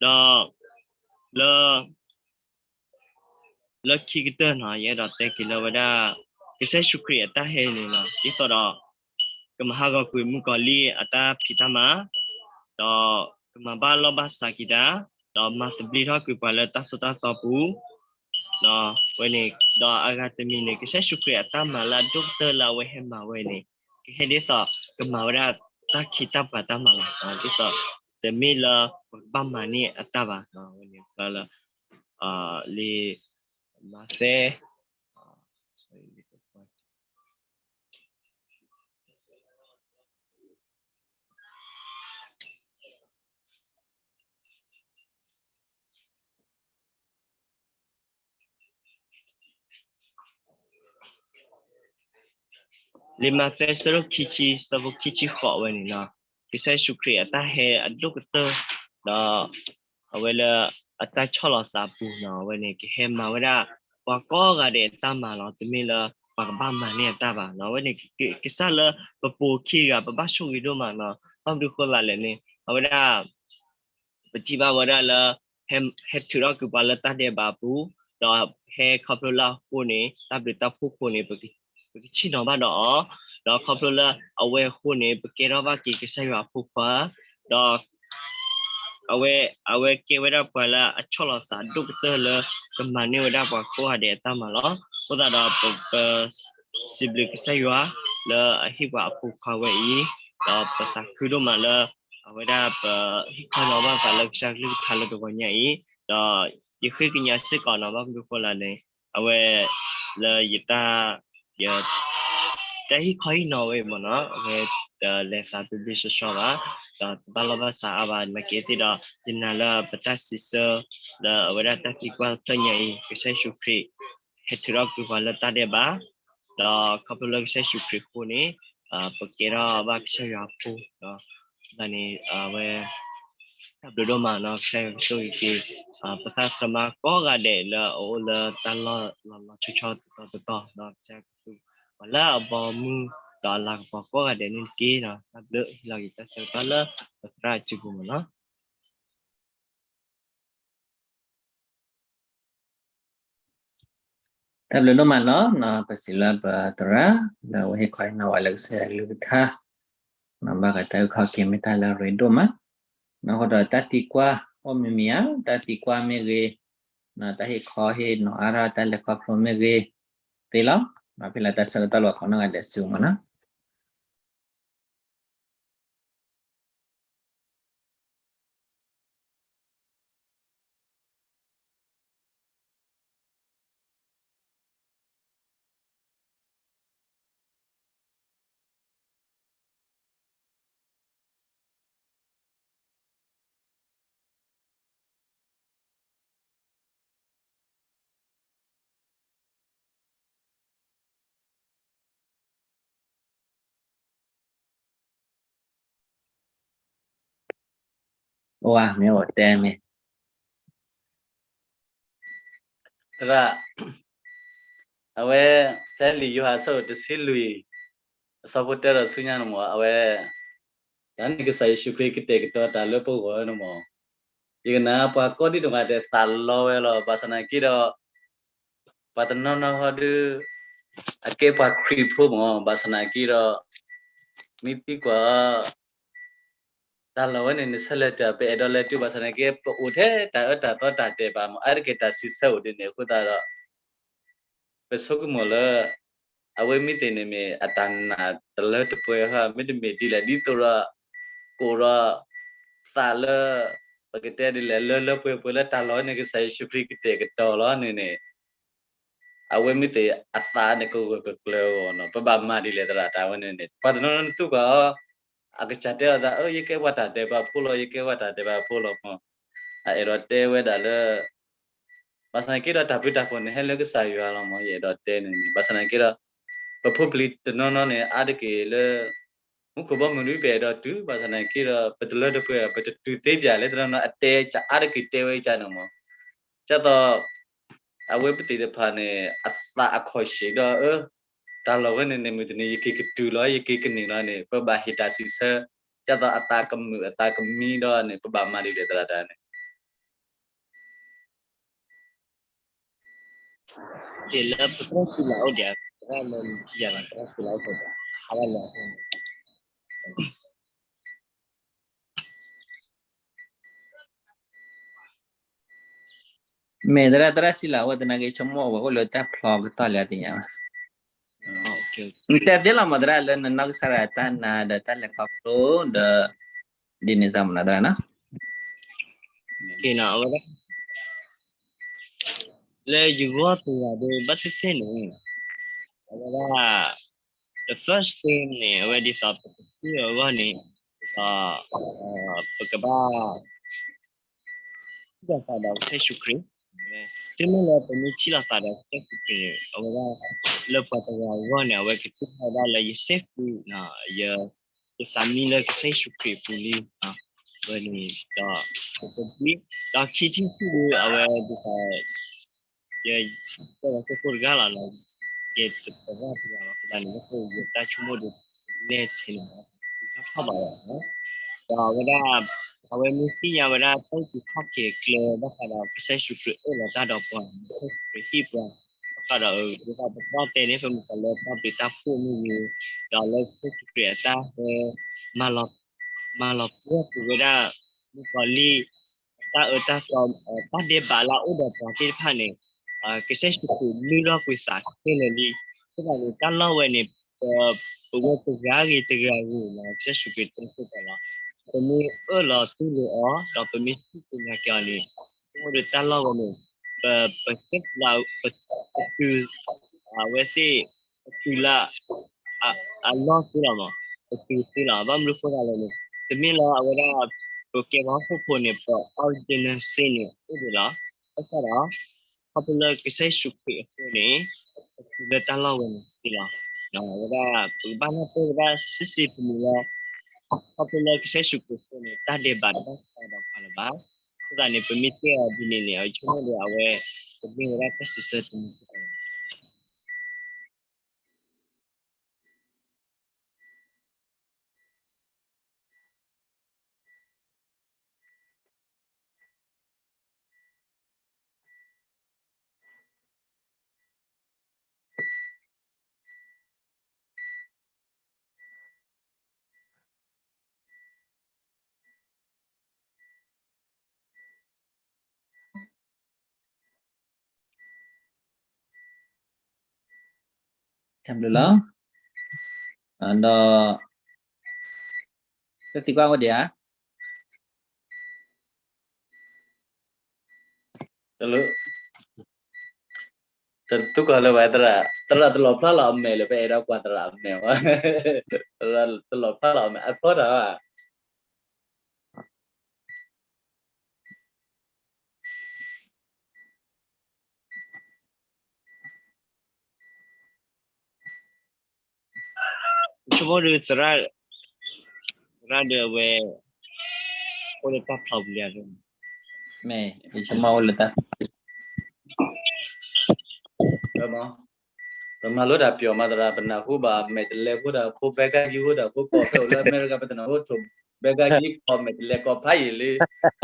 ဒီး လၢ လၢခံကတၢၢ်နီၤ ယအဲၣ်ဒိးတဲက့ၤလၢဝဲဒၣ် ကစၢ်ယ့ၣ်ၡူးခရံာ်အတၢ်ဟဲန့ၣ်လီၤ. ဒ်သိးဒီး ကမၤဟးဂီၤကွံာ်မုၣ်ကီၤလံၢ်အတၢ်ဖံးတၢ်မၤ, ဒီးကမၤဘၣ်လီၢ်ဘၣ်စးက့ၤတၢ်, ဒီးမၤသဘျ့ထီၣ်ကွံာ်ပှၤလၢတၢ်သိၣ်တၢ်သီပူၤ, ဝဲန့ၣ် ဒီးအဂၤတမံၤန့ၣ် ကစၢ်ယ့ၣ်ၡူးခရံာ်အတၢ်မၤလၢအဒိၣ်ကတၢၢ်လၢအဝဲဟဲမၤဝဲန့ၣ် ကဟဲဒ်သိး ကမၤဝဲဒၣ်တၢ်ခ့တၢ်ပှၤတၢ်မၤလီၤ. ဒ်သိး တမ့ၢ်လၢပကဘၣ်မၤန့ၢ်အတၢ်ဘၣ်. ဝဲန့ၣ် လၢ လံာ်မးသဲ လံာ်မးသဲ ဆၢဒိၣ်ခံဆံ ဆၢဖိခံဆံဃိးဝဲန့ၣ်လီၤ. ကစၢ်ယ့ၣ်ၡူးခရံာ်အတၢ်ဟဲအဒိၣ်ကတၢၢ် ဒီး အဝဲလၢအတၢ်ဆီၣ်လီၤသးအပူၤနီၤ အဝဲန့ၣ် ကဟဲမၤဝဲဒၣ် ပှၤကိးဂၤဒဲးအတၢ်မၤလီၤ. တမ့ၢ်လၢပှၤကဘၣ်မၤန့ၢ်အတၢ်ဘၣ်နီၤ. အဝဲန့ၣ် ကစၢ်လၢပပိာ်ခံဂၤ ပဘၣ်ဆိၣ်ဂ့ၤဒိၣ်မးနီၤ. ဘၣ်မနုၤဃိသးလဲၣ်န့ၣ် အဝဲဒၣ် ပထံၣ်ဘၣ်ဝဲဒၣ်လၢ ဟဲထုးထီၣ်ကွံာ်ပှၤလၢတၢ်ဒဲးဘးအပူၤ, ဒီးဟဲခီဖျိလၢအဃိန့ၣ် တၢ်ဘျုးတၢ်ဖှိၣ်အဃိန့ၣ် ပကဆ့ၣ်နီၤဘၣ်ဒီးအီၤ, ဒီးခီဖျိလၢအဝဲအဃိန့ၣ် ပကဲထီၣ်ဘၣ်က့ၤကစၢ်ယွၤအဖိခွါ, ဒီး အဝဲ အဝဲကဲဝဲဒၣ်ပှၤလၢအဆီၣ်လီၤသးဒိၣ်ကတၢၢ်လၢ ကမၤန့ၢ်ဝဲဒၣ်ပှၤကိးဂၤဒဲးအတၢ်မၤလီၤ. အဃိသတးဒီး ပ ပစံးဘျုးကစၢ်ယွၤ လၢအဟ့ၣ်ပှၤအဖိခွါဝဲအံၤ, ဒီးပသးခုဒိၣ်မးလၢ အဝဲဒၣ်ပဟ့ၣ်ခီနီၤဘၣ်သးလၢကစၢ်ကလုၢ်ကထါလၢတဂီၤညါအံၤ, ဒီးယဃ့ကညးစ့ၢ်ကီးနီၤ ဘၣ်မနုၤဃိလဲၣ်န့ၣ် အဝဲ လၢယတၢ် ယ တၢ်ဟ့ၣ်ခီဟ့ၣ်နီၤဝဲအံၤမ့ၢ်နီၤ အဝဲ တလဲၤသးဘျ့ဘျ့ဆှီဆှီဘၣ်, ဒီးတဘၣ်လီၢ်ဘၣ်စးအါဘၣ် နာ်က့သ့ၣ်ဒီး ယနာ်လၢပတၢ်စံးဆၢ လၢအဝဲဒၣ်တၢ်သံကွၢ်တဖျၢၣ်ညါအံၤ ကစၢ်ယ့ၣ်ၡူးခရံာ် ဟဲထုးထီၣ်ကွံာ်ပှၤလၢတၢ်ဒဲးဘး, ဒီးခီဖျိလၢကစၢ်ယ့ၣ်ၡူးခရံာ်အဃိန့ၣ် ပကဲထီၣ်ဘၣ်ကစၢ်ယွၤအဖိ, ဒီးန့ၣ် အဝဲ တၢ်ဘျုးဒိၣ်မးနီၤ ကစၢ်ယွၤကဆိၣ်ဂ့ၤက့ၤ ပသရၣ်သမါကိးဂၤဒဲးလၢအအိၣ်လၢတၢ်လီၢ်လီၤလီၤဆီဆီတတီၤတတီၤ ဒီးကစၢ်ယွၤကဆိၣ်ဂ့ၤပှၤလၢအဘီမုၢ် ဒီးအလၤကပီၤကိးဂၤဒဲးန့ၣ်တက့ၢ်. တၢ်ဘျုးဟ့ၣ်လီၤက့ၤတၢ်ဆၢကတီၢ်လၢပသရၣ်စုပူၤမ့ၢ်နီၤ. တၢ်ဘျုးဒိၣ်မးလီၤ. ပစံးလၢပသရၣ် လၢအဝဲဟ့ၣ်ခီဟ့ၣ်နီၤဝဲလၢကစၢ်ယွၤကလုၢ်ကထါ, ဘၣ်ဃးတၢ်အုၣ်ခီၣ်က့ၤမ့ၢ်တၢ်လၢအရ့ဒိၣ်မး, အဃိဒီးတၢ်သံကွၢ်အိၣ်မံၤမံၤဧါ, တၢ်သံကွၢ်မ့ၢ်ဂ့ၤ, တၢ်ဟ့ၣ်ခီဟ့ၣ်နီၤအါထီၣ်တၢ်လဲၤခီဖျိမ့ၢ်ဂ့ၤ, သ့လီၤ. ဖဲလၢတၢ်ဆၢကတီၢ်လီၤ ကိးနီၢ်ဂၤဒဲးဆူမးနီၤ. အိၣ်ဧါ, မ့ၢ်အိၣ်တဲမ့ၢ်, သရၣ်, အဝဲ ဖဲလံာ်ယိၤဟၣ်အဆၢဒိၣ်တဆံလွံၢ် အဆၢဖိတၢဒီးဆူညါန့ၣ်မ့ၢ် အဝဲ တၢ်န့ၣ်ကစၢ်ယ့ၣ်ၡူးခရံာ်ကတဲာ်ကတီၤတၢ်လၢပဂီၢ်န့ၣ်မ့ၢ်, ယကနၣ်ပှၤကိးဒံနီၢ်ဂၤဒဲးသးလီဝဲလီၤ. ဘၣ်ဆၣ်သနာ်က့ဒီး ပှၤတနီၤနီၤဟီဒုး အကဲပှၤခရံာ်ဖိမ့ၢ်, ဘၣ်ဆၣ်သနာ်က့ဒီး မ့ၢ်သံကွၢ် တၢ်လီၢ်ဝဲန့ၣ်န့ၣ် ဆၢလဲၤတၢ် ပအဲၣ်ဒိးလဲၤတုၤ ဘၣ်ဆၣ်သနာ်က့ ပအိၣ်ထဲတၢ်အၢတၢ်သီတၢ်ဒဲးဘးမ့ၢ် အါတက့ၢ်တၢ်စံးဆၢအိၣ်ဒ်န့ၣ်အဃိသတးဒီး ပဆိကမိၣ်လၢ အဝဲမ့ၢ်သ့ၣ်န့ၣ်မ့ၢ်အတၢ်နာ်တလၢတပှဲၤဧါ, မ့တမ့ၢ်ဒ်လဲၣ် ဒ်သိးဒီး ကိၣ်ဒီး သးလၢ ပကတဲဒ်လဲၣ် လၢလၢပှဲၤပှဲၤလၢတၢ်လီၢ်န့ၣ် ကစၢ်ယ့ၣ်ၡူးခရံာ်ကတဲာ်ကတီၤလီၤန့ၣ်န့ၣ် အဝဲမ့ၢ်သ့ၣ်အသးန့ၣ်ကဂၢၢ်ကကျၢၤအဂီၢ်န့ၣ် ပဘၣ်မၤဒ်လဲၣ်သရၣ် တၢ်ဝဲန့ၣ်န့ၣ် ပှၤတနီၤနီၤနသူကွၢ်အီၤ အကစၢ်တဲအီၤသး အၢ ယကဲပှၤတၢ်ဒဲးဘးဖိလီၤ ယကဲပှၤတၢ်ဒဲးဘးဖိလီၤမ့ၢ်, အအဲၣ်ဒိးတဲဝဲဒၣ်လၢ ဘၣ်ဆၣ်သနာ်က့ဒီးတၢ်ဘျုးတၢ်ဖှိၣ်န့ၣ်ဟဲလၢကစၢ်ယွၤလီၤမ့ၢ် ယအဲၣ်ဒိးတဲန့ၣ်န့ၣ် ဘၣ်ဆၣ်သနာ်က့ဒီး ပဖိပလံၤတနီၤနီၤန့ၣ် အါတက့ၢ်လၢ မူခိၣ်ဘီမုၢ်ဒုးပအဲၣ်ဒိးတုၤ ဘၣ်ဆၣ်သနာ်က့ဒီး ပတလၢတပှဲၤ ပတတုၤသ့ပၠးလဲၣ် တနီၤနီၤအတဲအါတက့ၢ်တဲဝဲကန့ၣ်မ့ၢ် ကၢ်သိး အဝဲပသ့ၣ်တဖၣ်န့ၣ် အသးအခီၣ်ဆ့ၣ်ဒီး အၢ တၢ်လီၢ်ဝဲန့ၣ်န့ၣ် မုၢ်တနံၤ ယက့ၤကတုၤလီၤ ယက့ၤကန့ၢ်လီၤန့ၣ် ပဘၣ်ဟ့ၣ်တၢ်စံးဆၢ ကၢ်သိးအသးကမုာ်အသးကမံဒီးန့ၣ် ပဘၣ်မၤဒ်လဲၣ်သရၣ်တၢ်န့ၣ် လၢပသရၣ်စံလၤအိၣ်ဒီး သရၣ်လၢနထံၣ်ယၤလီၤ သရၣ်စံလၤအိၣ်ဒီး ဟးဝဲလၢ မ့ၢ်သရၣ် သရၣ်စံလၤအိၣ်သနာ်က့ ဆိကမိၣ်အဝဲအိၣ်လၢတၢ်ဖျီကတီၢ်လၢအသ့ၣ်ညါဘၣ်, နတဲသ့လီၤမ့ၢ်သရၣ်လၢနနီၢ်ကစၢ်ဒၣ်တၢ်နါဒီးတၢ်လဲၤခီဖျိဒီး ဒ်န့ၣ်စ့ၢ်မ့ၢ်နီၤသရၣ်နီၤ အဝဲဒၣ် လၢယဂီၢ်သရၣ်ဒီး ဘၣ်သ့ၣ်သ့ၣ်န့ၣ် အဝဲဒၣ် the first thing န့ၣ် အဝဲဒ်သိးပကထံၣ်အဂီၢ်န့ၣ် ဒ်သိး ပကဘၣ် ထံၣ်လိာ်သးဒီးကစၢ်ယ့ၣ်ၡူးခရံာ်, တုၤမ့ၢ်လၢပမ့ၢ်ထံၣ်လိာ်သးဒီးကစၢ်ယ့ၣ်ၡူးခရံာ်န့ၣ် အဝဲဒၣ် လၢပှၤတဂၤအဂီၢ်န့ၣ် အဝဲကထံၣ်လိာ်ဝဲဒၣ်လၢယစ့ၢ်ကီး ယ ယသးမံလၢကစၢ်ယ့ၣ်ၡူးခရံာ်အပူၤလံ, ဝဲန့ၣ်ဒီး ပကဒ် ဒီးခံထံၣ်တထံၣ်ဒီး အဝဲဒ်သိး ယ ကဲဒီးကဲခိၣ်တဂၤလီၤလီၤ, ကဲတဂၤတဂၤလီၤ အဃိသတးန့ၣ် လၢပယီၤတၢ်ဆိကမိၣ်ဒီး နဲၣ်ထဲန့ၣ် တထီၣ်ဘၣ်လီၤ, ဒီးအဝဲဒၣ် အဝဲမ့ၢ်သ့ၣ်ညါဝဲဒၣ် တၢ်အုၣ်က့ၤခီၣ်က့ၤအကျဲ ဘၣ်ဃးဒီးကစၢ်ယ့ၣ်ၡူးခရံာ်အိၣ်လီၤတၢ်ဒီးပှၤ ကစၢ်ယ့ၣ်ၡူးခရံာ်ဟ့ၣ်ပှၤ ဘၣ်ဃးဒီး ဒ်သိးပတၢ်တဲန့ၣ် ပမ့ၢ်ပှၤလၢတၢ်ဘျုးတၢ်ဖှိၣ်မ့ၢ်ဂ့ၤ, ဒီးလၢကစၢ်ယ့ၣ်ၡူးခရံာ်အတၢ်ဟဲ မၤလီၤ မၤလီၤပှီၢ်ကွံာ်ဝဲဒၣ် မုၣ်ကီၤလံၢ် တၢ်အၢတၢ်သီ တၢ်ဒဲးဘးလၢအအိၣ်ဒီးပှၤသ့ၣ်တဖၣ်န့ၣ် ကစၢ်ယ့ၣ်ၡူးခရံာ်လုၢ်ထီၣ်ကွံာ်သးခဲလၢာ်လံ, အဃိသတးန့ၣ် တၢ်လီၢ်ဝဲန့ၣ် ပ ပဝဲတဂၤဂ့ၤတဂၤဂ့ၤလီၤ ကစၢ်ယ့ၣ်ၡူးခရံာ်တဲစ့ၢ်ကီးလီၤ, ပမ့ၢ်အၢၣ်လီၤတူၢ်လိာ်အီၤ ဒီးပမ့ၢ်စူၢ်က့ၤနာ်က့ၤအီၤန့ၣ် အဃိဒီးတၢ်လီၢ်ဝဲန့ၣ် ပ ပစ့ၢ်ကီး ပတုၤ အဝဲသ့ၣ် ပတုၤလၢ အလီၢ်သ့လီၤမး, ပတုၤသ့လီၤ, ဘၣ်မနုၤအဃိသတးလဲၣ်န့ၣ် တမ့ၢ်လၢအဝဲဒၣ် ပကဲပှၤဟီၣ်ခိၣ်ဖိန့ၣ် ပ original sin န့ၣ် အိၣ်ဒံးလီၤ, ဘၣ်ဆၣ်ဒီး ခီဖျိလၢကစၢ်ယ့ၣ်ၡူးခရံာ်အဃိန့ၣ် ပတုၤလၢတၢ်လီၢ်ဝဲန့ၣ်သ့လီၤ, အဝဲဒၣ် ပကဘၣ်နၢ်ပၢၢ်ဝဲဒၣ် စံးစံးတမံၤလၢ ခီဖျိလၢကစၢ်ယ့ၣ်ၡူးခရံာ်အဃိန့ၣ် တၢ်ဒဲးဘးတဘၣ်ဃးဒီးပှၤလၢၤဘၣ်, အဃိသတးန့ၣ် ပမ့ၢ်တဲအီၤဒ်န့ၣ်န့ၣ် ယဆိကမိၣ်ဒီးအဝဲ ကမ့ၢ်ဝဲဒၣ်တၢ်စံးဆၢတမံၤ ဘျုးလီၤ. ဒီး တသံကွၢ်အိၣ်ဒံးဧါ. တလူ တသူၣ်ကီၤလၢၤဘၣ် သရၣ်, သရၣ်တလီၤဖျါလီၤအမဲာ်လၢ ပအဲၣ်ဒိးကွၢ်သရၣ်အမဲာ်ဘၣ်, သရၣ်တလီၤဖျါလီၤအမဲာ် အဖျီတၢ်ဘၣ်. ဆိကမိၣ်ဒုး သရၣ်, သရၣ်ဒီးအဝဲ အိၣ်လၢတၢ်ဖျီပူၤလံဧါ. မ့ၢ်, ယဆိကမိၣ်အိၣ်လၢတၢ်ဖျီပူၤ ပမၤလိတၢ်ပျီမးသရၣ်, ပနၢ်ဟူဘၣ်မဲာ်တဲးလဲးဖိတၢ်ဖိ, ဘဲကါကံဖိတၢ်ဖိ, ကီၢ်ဖဲအိၣ်လၢအမဲရကၤ ပတနၢ်ဟူထိၣ်ဘဲကါကံ ကီၢ်မဲာ်တဲးလဲး ကီၢ်ဖးယံာ်လံ,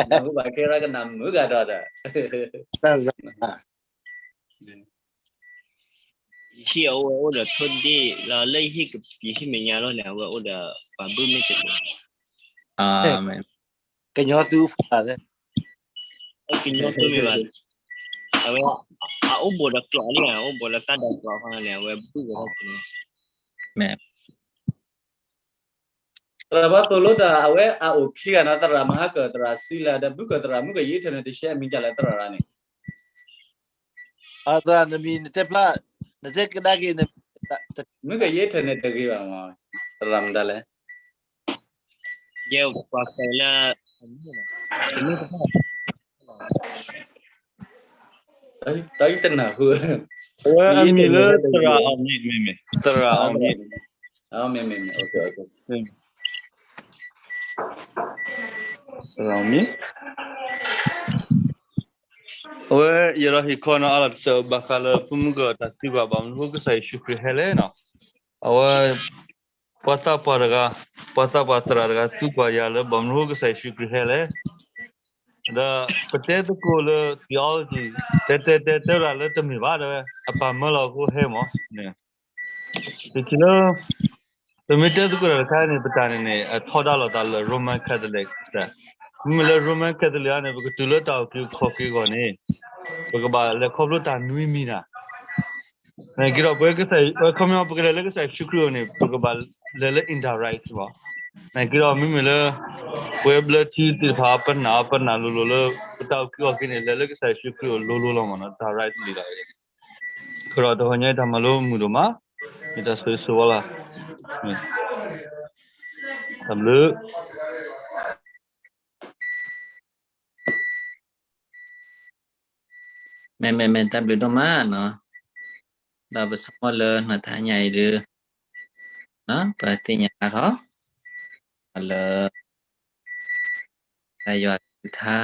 နၢ်ဟူဘၣ်ခဲရၣ်ကနၣ်မုာ်ဂၤဒီးဒီး ယဟံၣ်အအိၣ်ဝဲအိၣ်ဒီးထိၣ်ဒ့ၣ်လီၤ, လၢယဟံၣ်ကပံာ်ဟံၣ်မဲာ်ညါလီၤန့ၣ် အဝဲအိၣ်ဒီးပှၤဘုၣ်မ့ၢ်တလဲၤ, ကညီသူဖိလီၤ, ကညီသူမ့ၢ်ဘၣ်, အဝဲ အအိၣ်ဘူးဒီးကျိာ်လံ, အအိၣ်ဘူးဒီးတၢ်ဒိးကျိာ်ဃီန့ၣ် အဝဲဘုၣ်ဝဲဒၣ်န့ၣ် သရၣ်ဘၣ်သိၣ်လိတၢ် အဝဲအအိၣ်ခံဂၤန့ၣ် သရၣ်မဟါကၢၢ် သရၣ်စံလၢဒီး ဘုကၢၢ်သရၣ် မုၢ်ကယံာ်ထဲန့ၣ် တရှဲအမံၤဒ်လဲၣ်သရၣ်ရၣ်န့ၣ်, သရၣ်နမံၤနတဲဖျါ, နတဲကဒါက့ၤ, မုၢ်ကယံာ်ထဲန့ၣ်တဂ့ၤဘၣ်မး, သရၣ်မတၤလဲၣ်, ယဲပှၤဃဲလၢ တၢ်ယတနၢ်ဟူ, အဝဲအမံၤလၢသရၣ်အီၣ်မံၤ, မ့မ့ၢ် သရၣ်အီၣ်မံၤ, မ့မ့ၢ်, သရၣ်အီၣ်မံၤ, အဝဲယဲဒီးဟ့ၣ်ခီနီၤအါလီၤတစဲး ဘၣ်ဃးလၢဖိမုၣ်ကီၢ်တၢ်သံကွၢ် ဘၣ်မနုၤဃိကစၢ်ယ့ၣ်ၡူးခရံာ်ဟဲလဲၣ်နီၤ, အဝဲ ပှၤသးပှၢ်တဂၤ, ပှၤသးပှၢ်သရၣ်တဂၤ သံကွၢ်ယၤလၢ ဘၣ်မနုၤဃိကစၢ်ယ့ၣ်ၡူးခရံာ်ဟဲလဲၣ်, ဒီးပတဲသကိးလၢ theology တဲတဲတဲတဲရၣ်လၢတမ့ၢ်ဘၣ် တဲဝဲ အပၢ်မၢလီၤအဃိဟဲမး, တထံၣ်လၢ ပမ့ၢ်တဲသကိးတၢ်တခါန့ၣ် ပတၢ်န့ၣ်န့ၣ် အထီဒါလိာ်သးလၢ Roman Catholic, မ့မ့ၢ်လၢ Roman Catholic န့ၣ် ပကတုၤလၢတၢ်အုၣ်က့ၤခီၣ်က့ၤအဂီၢ်န့ၣ် ပကဘၣ်လဲၤခီဖျိတၢ်နွံမံၤနၤ နာ်က့ဒီး ပဝဲကစၢ်, ပဝဲခီပညီ ပကလဲၤလၢကစၢ်ယ့ၣ်ၡူးခရံာ်အအိၣ်န့ၣ် ပကဘၣ်လဲၤလၢ indirect မး, နာ်က့ဒီး မ့မ့ၢ်လၢ ပဝဲဘျၢထံသ့ၣ်တဖၣ် ပနာ်အီၤ ပနာ်လိၤလိၤလၢ ပတၢ်အုၣ်က့ၤခီၣ်က့ၤန့ၣ် လဲၤလၢကစၢ်ယ့ၣ်ၡူးခရံာ်အအိၣ်လိၤလိၤလီၤမးနီၤ directly လီၤ, အဃိဒီးတဂီၤညါအံၤတၢ်မၤလိမုာ်ဒိၣ်မး, မ့ၢ်တၢ်ဆိၣ်ဂ့ၤဆိၣ်ဝါလီၤ, တၢ်ဘျုး မ့မ့ၢ်မ့ၢ်တၢ်ဘျုးဒိၣ်မးနီၤ, ဒီးပဆိကမိၣ်လၢနီၢ်တဟါညါအံၤဒုး, ပသ့ၣ်ညါအါထီၣ် လၢ တၢ်ယွၤကလုၢ်ကထါ,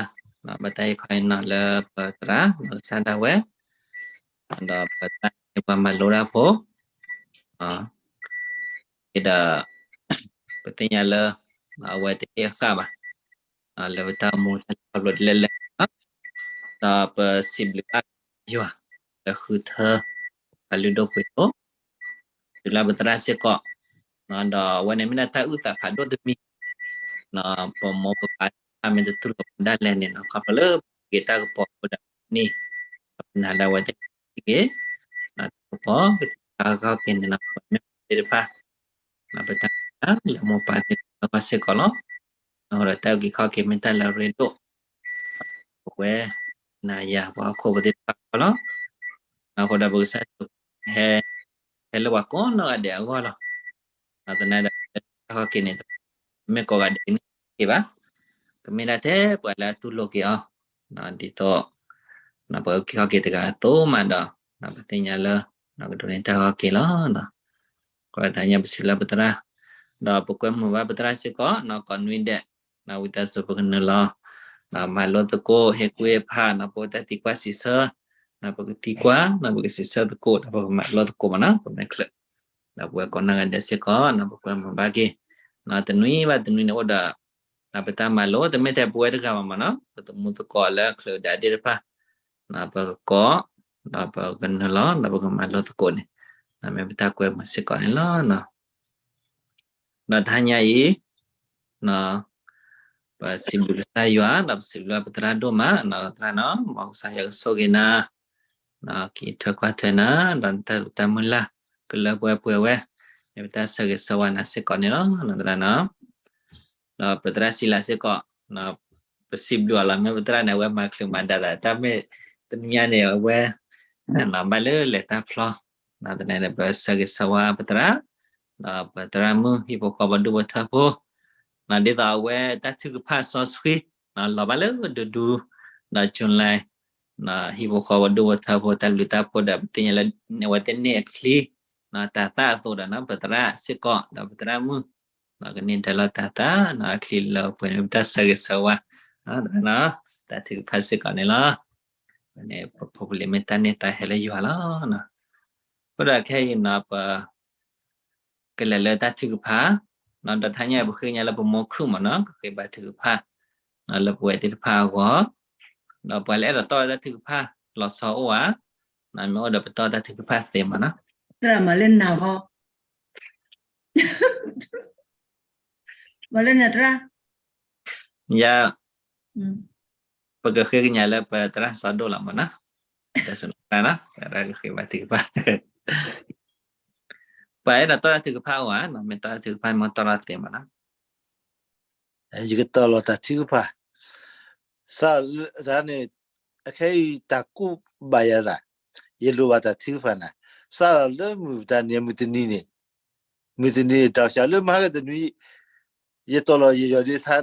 ဘၣ်တၢ်ဟ့ၣ်ခီဟ့ၣ်နီၤလၢပသရၣ် ဒီးကစၢ်ဒၣ်ဝဲ, ဒီးပသရၣ်န့ၣ်ပှၤမၤလိတၢ်ဖိ, ဒီး ပသ့ၣ်ညါလၢ အဝဲတဟ့ၣ်အဃၣ်ဘၣ် လၢပတၢ်အိၣ်မူတၢ်လဲၤခီဖျိဒ်လဲၣ်လဲၣ်, ဒီးပစံးဘျုးဘၣ်ယွၤ လၢဃုထၢ ပလုၢ်ဒိၣ်ပှ့ၤဒိၣ်, စံးဘျုးပသရၣ်စ့ၢ်ကီး, ဒီးအဝဲန့ၣ်မ့ၢ်ဒၣ်တၢ်အုၣ်သးဖးဒိၣ်တမံၤ, ပမိၢ်ပပၢ်မ့ၢ်တတူၢ်လိာ်ပဒၣ်လဲာ်န့ၣ်နီၤ ခီဖျိလၢပက့ၤတၢ်ကပီၤအဃိဒီးန့ၣ်, ပနာ်လၢအဝဲသ့ၣ်က့ၤ တၢ်ကပီၤ ကတၢ်ခီၣ်က့ၤန့ၣ်နီၤ ပမ့ၢ်သ့ၣ်တဖၣ် ပတၢ်လၢမိၢ်ပၢ်သ့ၣ်တဖၣ်စ့ၢ်ကီးလီၤ, အဃိဒီးတၢ်အုၣ်က့ၤခီၣ်က့ၤမ့ၢ်တၢ်လၢအရ့ဒိၣ် ပဝဲ နၤယၤပှၤဟီၣ်ခိၣ်ဖိသ့ၣ်တဖၣ်လီၤ, အဃိဒီးပကစၢ်ယ့ၣ်ၡူးခရံာ်ဟဲ ဟဲလၢပှၤကိးနီၢ်ဂၤဒဲးအဂီၢ်လီၤ, သနာ်ဒီး တၢ်ခီၣ်က့ၤန့ၣ် မ့ၢ်ကိးဂၤဒဲးန့ၣ်က့ၤဘၣ်, ကမ့ၢ်ဒၣ်ထဲပှၤလၢအတူၢ်လိာ်က့ၤအီၤ, ဒ်သိး ပှၤအုၣ်က့ၤခီၣ်က့ၤတဂၤအသိးမးဒီး ပသ့ၣ်ညါလၢ ကဒိးန့ၢ်တၢ်ခီၣ်က့ၤလီၤ. ကီးတၢ်ညါပစံးဘျုးပသရၣ်, ဒီးပကွဲမုာ်ဘၣ်ပသရၣ်စ့ၢ်ကီး နီၢ်ကီးနွံဒဲး, ဝံသးစူၤပကနုာ်လီၤ, မၤလိသကိး ဟ့ၣ်ကူၣ်ဟ့ၣ်ဖး နီၢ်ပတၢ်သံကွၢ်စံးဆၢ, နီၢ်ပကသံကွၢ် နီၢ်ပကစံးဆၢသကိး ဒီးပကမၤလိသကိးမးနီၤ ပမဲာ်ချၢၣ်, ဒီးပဝဲကိးနီၢ်ဂၤဒဲးစ့ၢ်ကီး နီၢ်ပကွဲမုာ်ဘၣ်က့ၤ, နီၢ်တနွံဘၣ်တနွံန့ၣ်အိၣ်ဒီး နီၢ်ပတၢ်မၤလိ တမ့ၢ်ထဲပဝဲတဂၤဘၣ်မးနီၤ ပသမူသကိးလၢအချၢၣ်ဒၣ်သ့ၣ်တဖၣ် ပကကိး, ဒီးပကနုာ်လီၤ ဒီးပကမၤလိသကိးန့ၣ်, မ့ၢ်ပတၢ်ကွဲမုာ်စ့ၢ်ကီးန့ၣ်လီၤ. ဒီးတဟါညါအံၤ, ပစံးဘျုးကစၢ်ယွၤ ဒီးပစံးဘျုးပသရၣ်ဒိၣ်မး, သရၣ်နီၤ မ်ကစၢ်ယွၤကဆိၣ်ဂ့ၤနၤ, က့ၤထၢကွၢ်ထွဲနၤ, ဒီးနတၢ်မုၢ်လၢ်က ကလၢပှဲၤပှဲၤဝဲ, မ့ၢ်ပတၢ်ဆၢဂ့ၤဆၢဝါနၤစ့ၢ်ကီးန့ၣ်လီၤ သရၣ်နီၤ. ဒီးပသရၣ်စံလၤစ့ၢ်ကီး, ပစံးဘျုးအီၤလီၤ မ့ၢ်ပသရၣ်န့ၣ် အဝဲမၤချုးမၤဒၣ်သး တၢ်မ့ၢ်တနံၤညါန့ၣ် အဝဲ ဘၣ်လၢလဲၤတၢ်ဖျီ, သနာ်က့ဒီး ပဆၢဂ့ၤဆၢဝါပသရၣ်, ဒီးပသရၣ်မုၣ်ဟံၣ်ဖိဃီဖိဒူၣ်ဖိထၢဖိ, ဒ်သိးအဝဲတၢ်ထုကဖၣ်စီဆှံ, လီၤဘၣ်လၢဒူဒူ, ဒီး July, ဟံၣ်ဖိဃီဖိဒူၣ်ဖိထၢဖိ တၢ်ဘျုးတၢ်ဖှိၣ်ဒီး ပသ့ၣ်ညါလၢ အဝဲသ့ၣ်န့ၢ်အချံ, တၤသၣ်အသိးဒီး ပသရၣ်စ့ၢ်ကီး ဒီးပသရၣ်မုၣ် ကန့ၢ်ဒၣ်လီၤတၤသၣ် အချံလၢပှဲၤန့ၣ် ပတၢ်ဆၢဂ့ၤဆၢဝါ, တၢ်ထုကဖၣ်စ့ၢ်ကီးန့ၣ်လီၤ. န့ၣ် ပဖိပလံၤမ့ၢ်တၢ်န့ၢ်သါဟဲလၢယွၤလီၤ. အဃိဒီးခဲအံၤနီၤ ပ ကလဲၤလၢတၢ်ထုကဖၣ်, ဒီးတဟါညါပဃ့ကညးလၢပမိၢ်ခုၣ်မ့ၢ်နီၤ ကဃ့ဘါထုကဖၣ်, လၢပဝဲသ့ၣ်တဖၣ်အဂီၢ်, ဒီးပှၤလၢအဲၣ်ဒိးတီၢ်တၢ်ထုကဖၣ် လီၤဆီအိၣ်ဧါ, မ့ၢ်အိၣ်ဒီးပတီၢ်တၢ်ထုကဖၣ်သ့မ့ၢ်နီၤ. သရၣ်မၤလၢနၤဟီ, မၤလၢနၤသရၣ်, ယၤ, ပကဃ့ကညးလၢပသရၣ်စီၤဒိၣ်လီၤမ့ၢ်နီၤ, တၢ်စနၢၣ်နီၤ သရၣ်ကဃ့ဘါထုကဖၣ်, ပှၤအဲၣ်ဒိးတီၢ်တၢ်ထုကဖၣ်အိၣ်ဧါ, မ့ၢ်တီၢ်တၢ်ထုကဖၣ်မ့ၢ်တီၢ်ထီၣ်သ့မ့ၢ်နီၤ. ယကတီၢ်လီၤတၢ်ထုကဖၣ်, စးလၢတၢ်န့ၣ်, အခဲအံၤတၢ်ကူၣ်ဘၣ်ယၤဒၣ်, ယလိၣ်ဘၣ်တၢ်ထုကဖၣ်နၤ, စးလၢမုၢ်တနံၤ မုၢ်တနံၤန့ၣ်, မုၢ်တနံၤ ဒီးစးလၢမဟါကတနွံ, ယတီၢ်လီၤယယီၤဒ်ဆါ,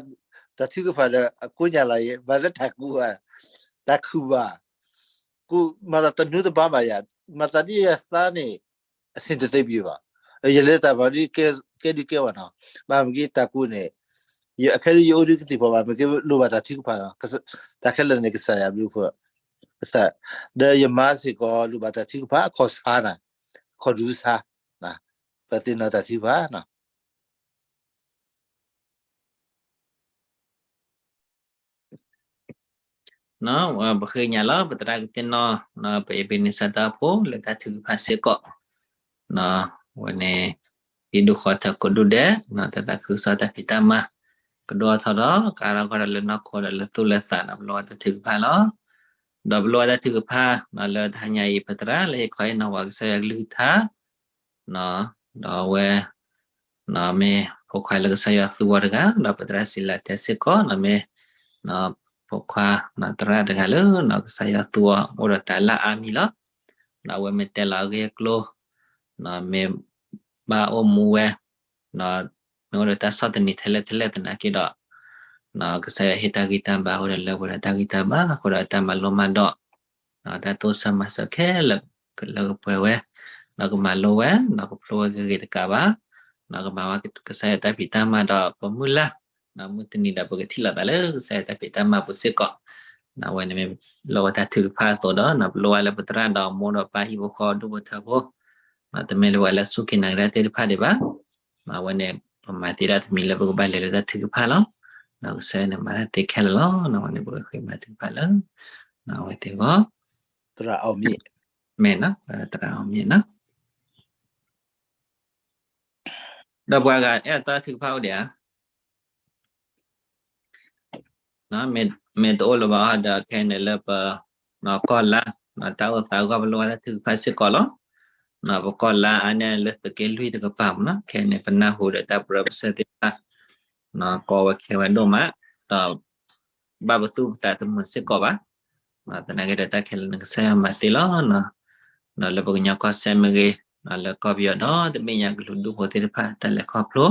တၢ်ထုကဖၣ်ဒီးအကိးညါလီၤယဲ, ဘၣ်လၢတၢ်ကူၣ်ဘၣ်, တၢ်ခုၣ်ဘၣ်, ကူၣ်မၤသးတနူတဘါဘၣ်ယၤ, မၤသးဒ်ယသးန့ၣ် အဆင်တသ့ဘၣ်ဘၣ်. ယလဲၤတၢ်မၤဒ်ကဲဒ်ကဲဘၣ်နီၤ, ဘၣ်မ့ၢ်က့တၢ်ကူၣ်န့ၣ်, အခဲဒ်ယအိၣ်ဒ်ကသံၣ်ဖီဘၣ် မ့ၢ်က့လိၣ်ဘၣ်တၢ်ထုကဖၣ်နီၤ, တၢ်ခဲလၢာ်န့ၣ် ကစၢ်ယွၤဘျုးဖှိၣ်, ကစၢ်, ဒီးယမါစ့ၢ်ကီးလိၣ်ဘၣ်တၢ်ထုကဖၣ် အခီၣ်ဆါနၤ, အခီၣ်ဒူဆါ, ပသ့ၣ်နီၣ်တၢ်ထုကဖၣ်နီၤ. ပဃ့ကညးလီၤ ပသရၣ်ကသ့ၣ်နီၣ် ပအ့းဘ့းနံစၢၤတၢ်အိၣ်ဖှိၣ်လၢတၢ်ထုကဖၣ်စ့ၢ်ကီး, ဝဲန့ၣ် ဟံးဒူၣ်ဃီထၢကိးဒူၣ်ဒဲး, တၢ်သးခုကစီၣ်တၢ်ဖံးတၢ်မၤ, ကဒိၣ်ထီၣ်ဒီး ကါထီၣ်ကီၢ်ဒီးလၢနီၢ်ခိဒီးလၢသူၣ်လၢသးန့ၣ် ပလိၣ်ဘၣ်တၢ်ထုကဖၣ်လီၤ. ဒီးပလိၣ်ဘၣ်တၢ်ထုကဖၣ် လၢတဟါညါအံၤ ပသရၣ်လၢဟ့ၣ်ခီဟ့ၣ်နီၤပှၤကစၢ်ယွၤကလုၢ်ကထါ ဒီးအဝဲ မ့ၢ်ဖိခွါလၢကစၢ်ယွၤသူဝဲတဂၤ, ဒီးပသရၣ်စံလၤတဲစ့ၢ်ကီး မ့ၢ် ဖိခွါသရၣ်တဂၤလၢ ကစၢ်ယွၤသူအီၤ အိၣ်ဒီးတၢ်လၢအါမံၤလီၤ. ဒီးအဝဲမ့ၢ်တဲလီၤအဂ့ၢ်အကျိၤ မ့ၢ်ဘၣ်အိၣ်မူဝဲ မ့ၢ်အိၣ်ဒီးတၢ်ဆီၣ်သနံးထဲလဲၣ်ထဲလဲၣ်သနာ်က့ဒီး ကစၢ်ယွၤဟ့ၣ်တၢ်ဂံၢ်တၢ်ဘါ အိၣ်ဒီးလၢပှဲၤဒီးတၢ်ဂံၢ်တၢ်ဘါ အဃိဒီးတၢ်မၤလိမၤဒိး တၢ်တိစၢၤမၤစၢၤခဲလၢာ် ကလၢကပှဲၤဝဲ ဒီးကမၤလိဝဲ ဒီးကဖျိဝဲဂ့ၤဂ့ၤတကးဘၣ် ဒီးကမၤဝဲကစၢ်ယွၤတၢ်ဖံးတၢ်မၤဒီးပမုၢ်လၢ် မုၢ်တနံၤဒီးပကထံၣ်လိာ်သးလၢကစၢ်ယွၤတၢ်ဖံးတၢ်မၤပူၤစ့ၢ်ကီး အဝဲန့ၣ်မ့ၢ်လိၣ်ဝဲတၢ်ထုကဖၣ်အသိးဒီး ပလိၣ်ဝဲလၢပသရၣ်ဒီးမိၢ်ဒီးပၢ်ဟံၣ်ဖိဃီဖိဒူၣ်ဖိထၢဖိ တမ့ၢ်လၢပှၤလၢအစူၢ်က့ၤနာ်က့ၤတၢ်သ့ၣ်တဖၣ်ဒံးဘၣ် အဝဲန့ၣ် ပမၤသ့ဒၣ်တမံၤလၢပကဘၣ်လဲၤလၢတၢ်ထုကဖၣ်လီၤ. ဒီးကစၢ်ယွၤန့ၣ်မၤတၢ်သ့ခဲလၢာ်လီၤ. အဝဲန့ၣ်ပကဃ့ဘါထုကဖၣ်လၢ အဝဲသ့ၣ်အဂီၢ် သရၣ်အီၣ်မ့ၣ် မ့ၢ်နီၤ သရၣ်အီၣ်မ့ၣ်နီၤ ဒီးပှၤဂၤအဲၣ်အတၢ်ထုကဖၣ်အိၣ်ဒံးဧါ မ့ၢ်တအိၣ်လၢၤဘၣ်ဒီး ခဲအံၤန့ၣ်လၢပ ကီၢ်လါ တၢ်အိၣ်သးအဂီၢ် ပလိၣ်ဘၣ်တၢ်ထုကဖၣ်စ့ၢ်ကီးလီၤ. ပကီၢ်လါအါန့ၢ်လၢသုးက့လွံၢ်တကပၤမ့ၢ်နီၤ ခဲအံၤန့ၣ် ပနၢ်ဟူဒီးတၢ်ပၢၢ်ပဆၢသ့ၣ်တဖၣ် ကီဝဲခဲဝဲဒိၣ်မး ဒီး ဘၣ်ပသူၣ်ပသးတမုာ်စ့ၢ်ကီးဘၣ်. သနာ်က့ဒီးတၢ်ခဲလၢာ်န့ၣ် ကစၢ်ယွၤမၤသ့လီၤ. ဒီးလၢပကညီကီၢ်စဲၣ်မ့ၢ်ဂ့ၤ လၢကီၢ်ပယီၤဒီတဘ့ၣ်ညါကလုာ်ဒူၣ်ဖိသ့ၣ်တဖၣ် တၢ်လဲၤခီဖျိ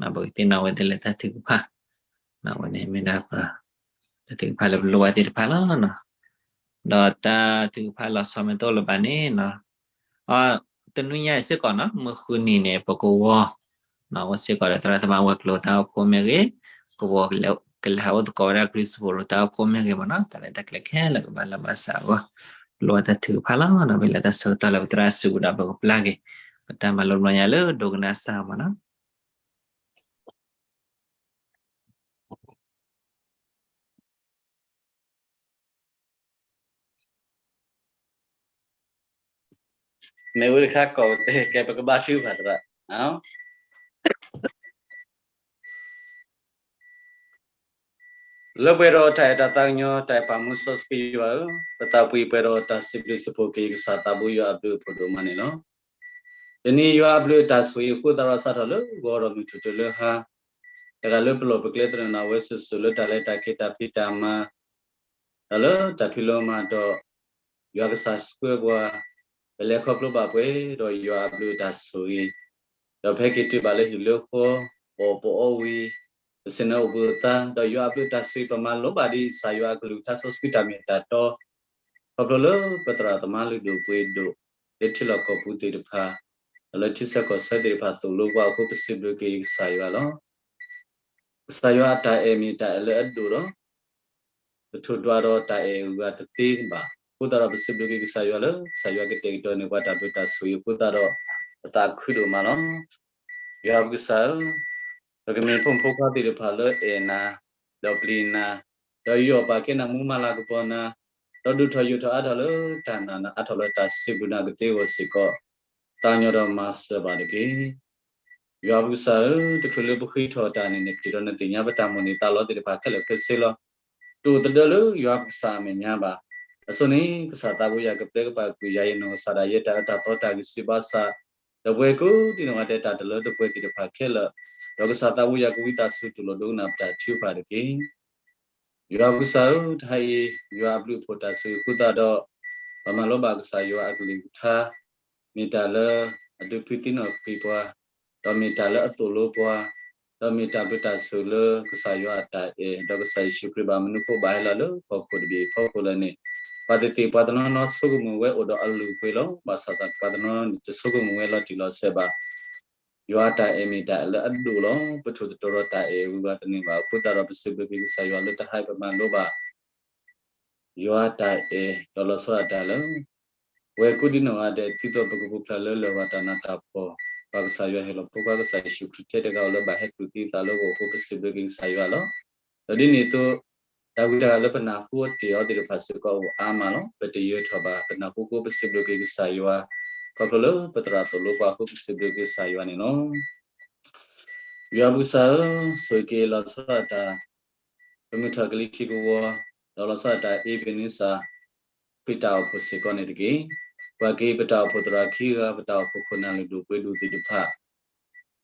ပကသ့ၣ်နီၣ်ဝဲသ့ၣ်လၢတၢ်ထုကဖၣ် အဝဲန့ၣ်မ့ၢ်ဒၣ်ပ တၢ်ထုကဖၣ်လၢပလိၣ်ဘၣ်သ့ၣ်တဖၣ်လီၤ. ဒီးတၢ်ထုကဖၣ်လီၤဆီမ့ၢ်တအိၣ်လၢၤဘၣ်န့ၣ် တနွံညါအံၤစ့ၢ်ကီးနီၤ မုၢ်ဃုနံၤန့ၣ် ပကဝီၤ အိၣ်စ့ၢ်ကီးဒီးသရၣ်သမါဝဲၤကျိၤတၢ်အိၣ်ဖှိၣ်မ့ၢ်ဂ့ၤ, ကဝီၤကလဲၤဟးအိၣ်သကိးဝဲဒၣ် Greensboro တၢ်အိၣ်ဖှိၣ်မ့ၢ်ဂ့ၤမ့ၢ်နီၤ တၢ်ရဲၣ်တၢ်ကျဲၤခဲလၢာ်ကဘၣ်လၢဘၣ်စးအဂီၢ် ပလိၣ်ဘၣ်တၢ်ထုကဖၣ်လီၤ. မ့ၢ်လၢတၢ်ဆၢကတီၢ်လၢပသရၣ်စုပူၤဒီးပကပျၢ်က့ၤ ပတၢ်မၤလိတဘျီညါလၢဒိကနၣ်စၢ်မ့ၢ်နီၤ မ့ၢ်ဝဲတခါကိးကဲ ပကဘါထုကဖၣ်သရၣ်, လၢပှဲၤဒီးတၢ်အဲၣ်တၢ်သးကညီၤ တၢ်အဲၣ်ပာ်မူစီဆှံယွၤဧၢ, ပသးပှၢ်ပှဲၤဒီးတၢ်စံးဘျုးစံးဖှိၣ်က့ၤ ကစၢ်သးဘိယွၤအဘျုးအဖှိၣ်ဒိၣ်မးန့ၣ်လီၤ. တနံၤယွၤအဘျုးအတၢ်ဆိၣ်ဂ့ၤအဃိသတးဒီး စးထီၣ်လၢဂီၤဒီးမုၢ်ထူၣ်တုၤလၢဟါ, တဂၤလၢပလီၢ်ပကျဲသနၢၣ်ဝဲစိၤစိၤလၢတၢ်လဲၤတၢ်က့ၤတၢ်ဖံးတၢ်မၤ, ဒီးလၢတၢ်ဖံးလိမၤဒိး, ယွၤကစၢ်ဆှၢပှၤ, ပလဲၤခီဖျိဘၣ်ပှဲၤဒီးယွၤအဘျုးအတၢ်ဆိၣ်ဂ့ၤ, ဒီးဖဲက့ၤတုၤဘၣ်လၢဟံၣ်လၢဃီ, ပအီၣ်ပအီဝံၤ, ပဆ့ၣ်နီၤအိၣ်ဘှံးအိၣ်သါ, ဒီးယွၤအဘျုးအတၢ်ဆိၣ်ဂ့ၤ ပမၤလိဘၣ်ဒ်ကစၢ်ယွၤအကလုၢ်ကထါစီဆှံတၢ်မ့ၢ်တၢ်တီ ခီဖျိလၢပသရၣ်သမါလုၢ်ဒိၣ်ပှ့ၤဒိၣ် လၢထံလီၢ်ကီၢ်ပူၤသ့ၣ်တဖၣ်, ဒီးလၢထံဆၢကီၢ်ဆၢသ့ၣ်တဖၣ်သိၣ်လိပှၤအဃိ ပစံးဘျုးက့ၤကစၢ်ယွၤလီၤ. ကစၢ်ယွၤအတၢ်အဲၣ်မ့ၢ်တၢ်အဲၣ်လၢအဒိၣ်ဒီး ပထိၣ်ဒွးဒီးတၢ်အဲၣ်အဂၤတသ့ဘၣ်. အဃိသတးဒီးပစံးဘျုးက့ၤကစၢ်ယွၤလၢ ကစၢ်ယွၤကတဲာ်ကတီၤန့ၢ်ပှၤတၢ်ဘျုးတၢ်ဆိၣ်ဂ့ၤအဃိသတးဒီး ပသးခုဒိၣ်မးလီၤ. ယွၤပကစၢ်ဧၢ, ပကမ့ၢ်ဖိမုၣ်ဖိခွါသ့ၣ်တဖၣ်လၢအဲၣ်နၤ, ဒီးပျံၤနၤ, ဒီးယီၣ်ပာ်ကဲနၤ မူမၤလၤကပီၤနၤ, ဒီးဒုးထီၣ်ယိာ်ထီၣ်အါထီၣ်လၢတၢ်နာ်နၤအါထီၣ်လၢတၢ်စံးဘျုးနၤကသ့အဂီၢ်စ့ၢ်ကီး, သးကညီၤဒီးမၤစၢၤဘၣ်တက့ၢ်. ယွၤပကစၢ်ဧၢ, တချုးလၢပဃ့ထီၣ်တၢ်န့ၣ် နထံၣ်ဒီးနသ့ၣ်ညါပတၢ်မိၣ်န့ၢ်သးလီသ့ၣ်တဖၣ်ခဲလၢာ်ခဲဆ့လီၤ. တအိၣ်သဒၢလၢယွၤပကစၢ်အမဲာ်ညါဘၣ်. အဆိန့ၣ် ကစၢ်သးဘိယွၤကပျဲကပာ်ကွံာ်ယၤယနီၢ်ကစၢ်ဒၣ်ယဲ တၢ်အၢတၢ်သီတၢ်ဂံၢ်စၢ်ဘါစၢ်, ဒီးပဝဲကိးဒံနီၢ်ဂၤဒဲးတၢ်တလၢတပှဲၤသ့ၣ်တဖၣ်ခဲလၢာ်, ဒီးကစၢ်သးဘိယွၤကဝံသးစူၤတူၢ်လိာ်ဒိကနၣ်ပတၢ်ထုကဖၣ်တက့ၢ်. ယွၤပကစၢ်ဧၢ, တဟါအံၤ ယွၤအဘျုးအဖှိၣ်တၢ်ဆိၣ်ဂ့ၤအဃိသတးဒီး ပမၤလိဘၣ်ကစၢ်ယွၤအကလုၢ်ကထါ, မ့ၢ်တၢ်လၢအဒုးဖှံသံနီၣ်ဖှံပှၤ, ဒီးမ့ၢ်တၢ်လၢအသိၣ်လိပှၤ, ဒီးမ့ၢ်တၢ်ဘျုးတၢ်ဆိၣ်ဂ့ၤလၢကစၢ်ယွၤအတၢ်အဲၣ်, ဒီးကစၢ်ယ့ၣ်ၡူးခရံာ်ဘၣ်မနုၤဃိဘၣ်ဟဲလီၤလၢဟီၣ်ခိၣ်တဘ့ၣ်အဖီခိၣ်လၢာ်န့ၣ်, ပှၤသ့ၣ်သ့ၣ်ပှၤတနီၤနီၤဆိကမိၣ်ဝဲအိၣ်ဒီးအလုၢ်အပှ့ၤလီၤ. ဘၣ်ဆၣ်သနာ်က့ ပှၤတနီၤနီၤန့ၣ် တဆိကမိၣ်ဝဲလီၤတံၢ်လီၤဆဲးဘၣ်. ယွၤအတၢ်အဲၣ်မ့ၢ်တၢ်အဲၣ်လၢအဒိၣ်လီၤ. ပထိၣ်သတြီၤဒီးတၢ်အဲၣ်ဝံၤဘၣ်တန့ၢ်ဘၣ်. အဃိသတးဒီးပစံးဘျုးက့ၤကစၢ်ယွၤလၢတဟါအံၤပမၤလိဘၣ် ယွၤအတၢ်အဲၣ် ဒီးလီၤဆီဒၣ်တၢ်လၢ ပဝဲကိးဒံနီၢ်ဂၤဒဲး ဒ်သိးပကပူၤဖျဲးလၢလရာ်တၢ်နးတၢ်ဖှီၣ်, ပၢ်ကစၢ်ယွၤဟ့ၣ်လီၤဖိခွါကစၢ်ယ့ၣ်ၡူးခရံာ်ထဲတဂၤဧိၤလၢဘၣ်ဟဲတူၢ်သံသးလၢပဂီၢ်အဃိ ပစံးဘျုးက့ၤကစၢ်ယွၤလီၤ. ဒီးဒ်န့ၣ်အသိး တၢ်ဂ့ၢ်တၢ်ဂၤလၢပနၢ်ဟူအီၤတ့ၢ်အီၤသ့ၣ်တဖၣ်စ့ၢ်ကီးအိၣ်အါမးလီၤ. ပတယၢၤထီၣ်ဘၣ် ပနၢ်ဟူအဃိ ပစံးဘျုးက့ၤကစၢ်ယွၤ, ခီဖျိလၢပသရၣ်သိၣ်လိပှၤအဃိ ပစံးဘျုးက့ၤကစၢ်ယွၤန့ၣ်လီၤ. ယွၤပကစၢ်ဧၢ, ဆိၣ်ဂ့ၤက့ၤလီၤဆီဒၣ်တၢ် ပမုၢ်ထီၣ်ကလံၤထံးကဝီၤ, ဒီးလီၤဆီဒၣ်တၢ် Ebenezer ခရံာ်တၢ်အိၣ်ဖှိၣ်စ့ၢ်ကီးန့ၣ်တက့ၢ်. ပှၤက့ၤပတၢ်အိၣ်ဖှိၣ်သရၣ်ခံဂၤ, ပတၢ်အိၣ်ဖှိၣ်ခိၣ်နၢ်လုၢ်ဒိၣ်ပှ့ၤဒိၣ်သ့ၣ်တဖၣ်,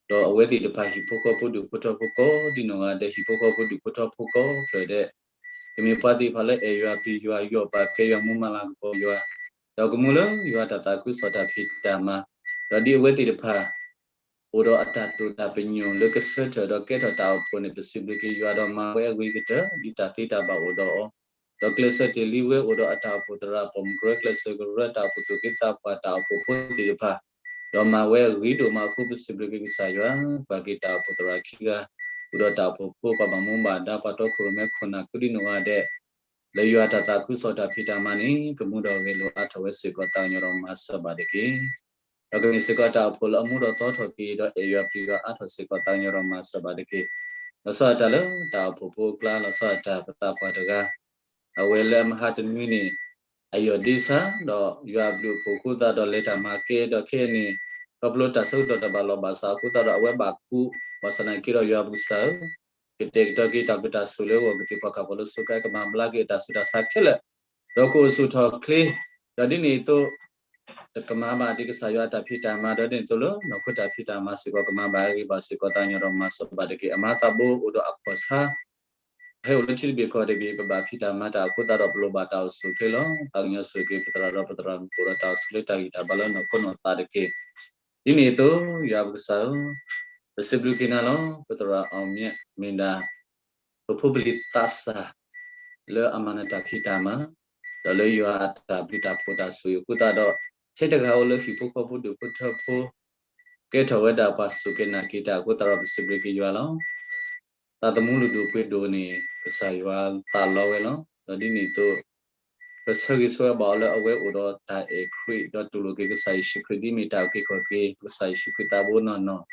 ဒီးအဝဲသ့ၣ်တဖၣ်ဟံၣ်ဖိဃီဖိဒူၣ်ဖိထၢဖိကိးဒံနီၢ်ဂၤဒဲး ဟံၣ်ဖိဃီဖိဒူၣ်ဖိထၢဖိကိးဖျၢၣ်ဒဲး, ကမ့ၢ်ပှၤသ့ၣ်တဖၣ်လၢအဲၣ်ယွၤပျံၤယွၤ ယီၣ်ပာ်ကဲယွၤ မူမၤလၤကပီၤယွၤ, ဒီးကမူလၢယွၤတၢ်သးခုကစီၣ်တၢ်ဖံးတၢ်မၤ, ဒီးဒ်အဝဲသ့ၣ်တဖၣ် အိၣ်ဒီးအတၢ်တိာ်တၢ်ပညိၣ်လၢကဆၢထၢၣ်ဒီးကဲထီၣ်တၢ်အိၣ်ဖှိၣ်န့ၣ် ပစံးဘျုးက့ၤယွၤဒီးမၤဝဲအဂ့ၤကတၢၢ် ဒ်တၢ်သ့တၢ်ဘၣ်အိၣ်ဒီးအီၤ, ဒီးကျဲးစၢးတ့ၢ်လံဝဲအိၣ်ဒီးအတၢ်အိၣ်ဖှိၣ်သရၣ် ပိာ်မုၣ်ကရၢ ကျဲးစၢးကရၢတၢ်အိၣ်ဖှိၣ်သူၣ်က့သးပှၢ်တၢ်အိၣ်ဖှိၣ်ဖိသ့ၣ်တဖၣ်, ဒီးမၤဝဲအဂ့ၤဒိၣ်မးအဃိ ပစံးဘျုးက့ၤကစၢ်ယွၤ, ပှၤက့ၤတၢ်အိၣ်ဖှိၣ်သရၣ်ခံဂၤ, အိၣ်ဒီးတၢ်အိၣ်ဖှိၣ်ဖိ ပှၤဘၣ်မူဘၣ်ဒါ ပှၤတီခိၣ်ရိၣ်မဲခိၣ်နၢ်ကိးဒံနီၢ်ဂၤဒဲး လၢယွၤတၢ်သးခုကစီၣ်တၢ်ဖံးတၢ်မၤန့ၣ် ကမူဒီးဂဲၤလိာ်အါထီၣ်ဝဲစ့ၢ်ကီး သးကညီၤဒီးမၤစၢၤဘၣ်တက့ၢ်. ဒီးကမ့ၢ်စ့ၢ်ကီးတၢ်အိၣ်ဖှိၣ်လၢအမူဒီးသီထီၣ်က့ၤ ဒီးအဲၣ်ယွၤပျံၤယွၤအါထီၣ်စ့ၢ်ကီး သးကညီၤဒီးမၤစၢၤဘၣ်တက့ၢ်. လီၤဆီဒၣ်တၢ်လၢတၢ်အိၣ်ဖှိၣ်ဖိအကျါ လီၤဆီဒၣ်တၢ်ပသးပှၢ်တဂၤ အဝဲလၢအမဟါတနွံန့ၣ် အယီၢ်ဒ့ဆါ ဒီးယွၤအဘျုးအဖှိၣ်အဃိသတးဒီးလဲၤတၢ်မၤကဲ ဒီးခဲအံၤန့ၣ် ခီဖျိတၢ်ဆၢကတီၢ်တၢ်ဘၣ်လီၢ်ဘၣ်စးအဃိသတးဒီး အဝဲဘၣ်ကူး ဘၣ်ဆၣ်သနာ်က့ဒီး ယွၤပကစၢ်ဧၢ, ကတဲာ်ကတီၤက့ၤတၢ်ဘျုးတၢ်ဆိၣ်ဂ့ၤလၢအဂီၢ် ကသ့ၣ်ဖီၣ်ခၣ်ဖီၣ်လၢဆိးကါ ကမၤဘျါက့ၤအတၢ်ဆူးတၢ်ဆါခဲလၢာ်, ဒီးကအိၣ်ဆူၣ်ထီၣ်ချ့, ဒီးဒ်န့ၣ်အသိး တကမၤဘၣ်ဒ်ကစၢ်ယွၤအတၢ်ဖံးတၢ်မၤ ဒီးဒ်န့ၣ်အသိးလၢနီၢ်ခိတၢ်ဖံးတၢ်မၤစ့ၢ်ကီး ကမၤဘၣ်အဂ့ၤဘၣ်စ့ၢ်ကီး သးကညီၤဒီးမၤစၢၤဘၣ်တက့ၢ်. အမၤသးဘိအိၣ်ဒီးအခီၣ်ဆါ ဟဲအိၣ်လၢထံတဘ့ၣ်ကီၢ်တဘ့ၣ် ပဘၣ်ဖံးတၢ်မၤတၢ်အဃိသတးဒီး ပလိၣ်ဘၣ်တၢ်အိၣ်ဆူၣ်အိၣ်ချ့လီၤ. သးကညီၤဆိၣ်ဂ့ၤက့ၤပသရၣ်ဒီးပသရၣ်မုၣ် ကအိၣ်ဒီးတၢ်အိၣ်ဆူၣ်အိၣ်ချ့တၢ်ဂံၢ်တၢ်ဘါလၢနီၢ်ခိနီၢ်သးတက့ၢ်. ဒ်န့ၣ်အသိး ယွၤပကစၢ်ဧၢ, ပစံးဘျုးက့ၤနၤလီၤ. ပသရၣ် အောင်မြတ် မ့ၢ်ဒၣ် ပဖိပလံၤသးစၢ် လၢအမၤနၢၤတၢ်ဖံးတၢ်မၤ ဒီးလၢယွၤအတၢ်ဘျုးတၢ်ဖှိၣ်တၢ်ဆိၣ်ဂ့ၤအဃိသတးဒီး ထဲတဂၤဧိၤလၢဟံၣ်ဖိဃီဖိဒူၣ်ဖိထၢဖိ ကဲထီၣ်ဝဲဒၣ်ပှၤစူၢ်က့ၤနာ်က့ၤတၢ်အဃိသတးဒီး ပစံးဘျုးက့ၤယွၤလီၤ. သးသမူလုၢ်ဒိၣ်ပှ့ၤဒိၣ်န့ၣ် ကစၢ်ယွၤသးလီဝဲလီၤ. ဒီးဒ်န့ၣ်အသိး ပဆၢဂ့ၤဆၢဝါဘၣ်အီၤလၢအဝဲအိၣ်ဒီးတၢ်အဲၣ်ခရံာ် ဒီးတူၢ်လိာ်က့ၤကစၢ်ယ့ၣ်ၡူးခရံာ် ဒ်မ့ၢ်တၢ်အုၣ်က့ၤခီၣ်က့ၤ ကစၢ်ယ့ၣ်ၡူးခရံာ်သးဘိနီၢ်နီၢ်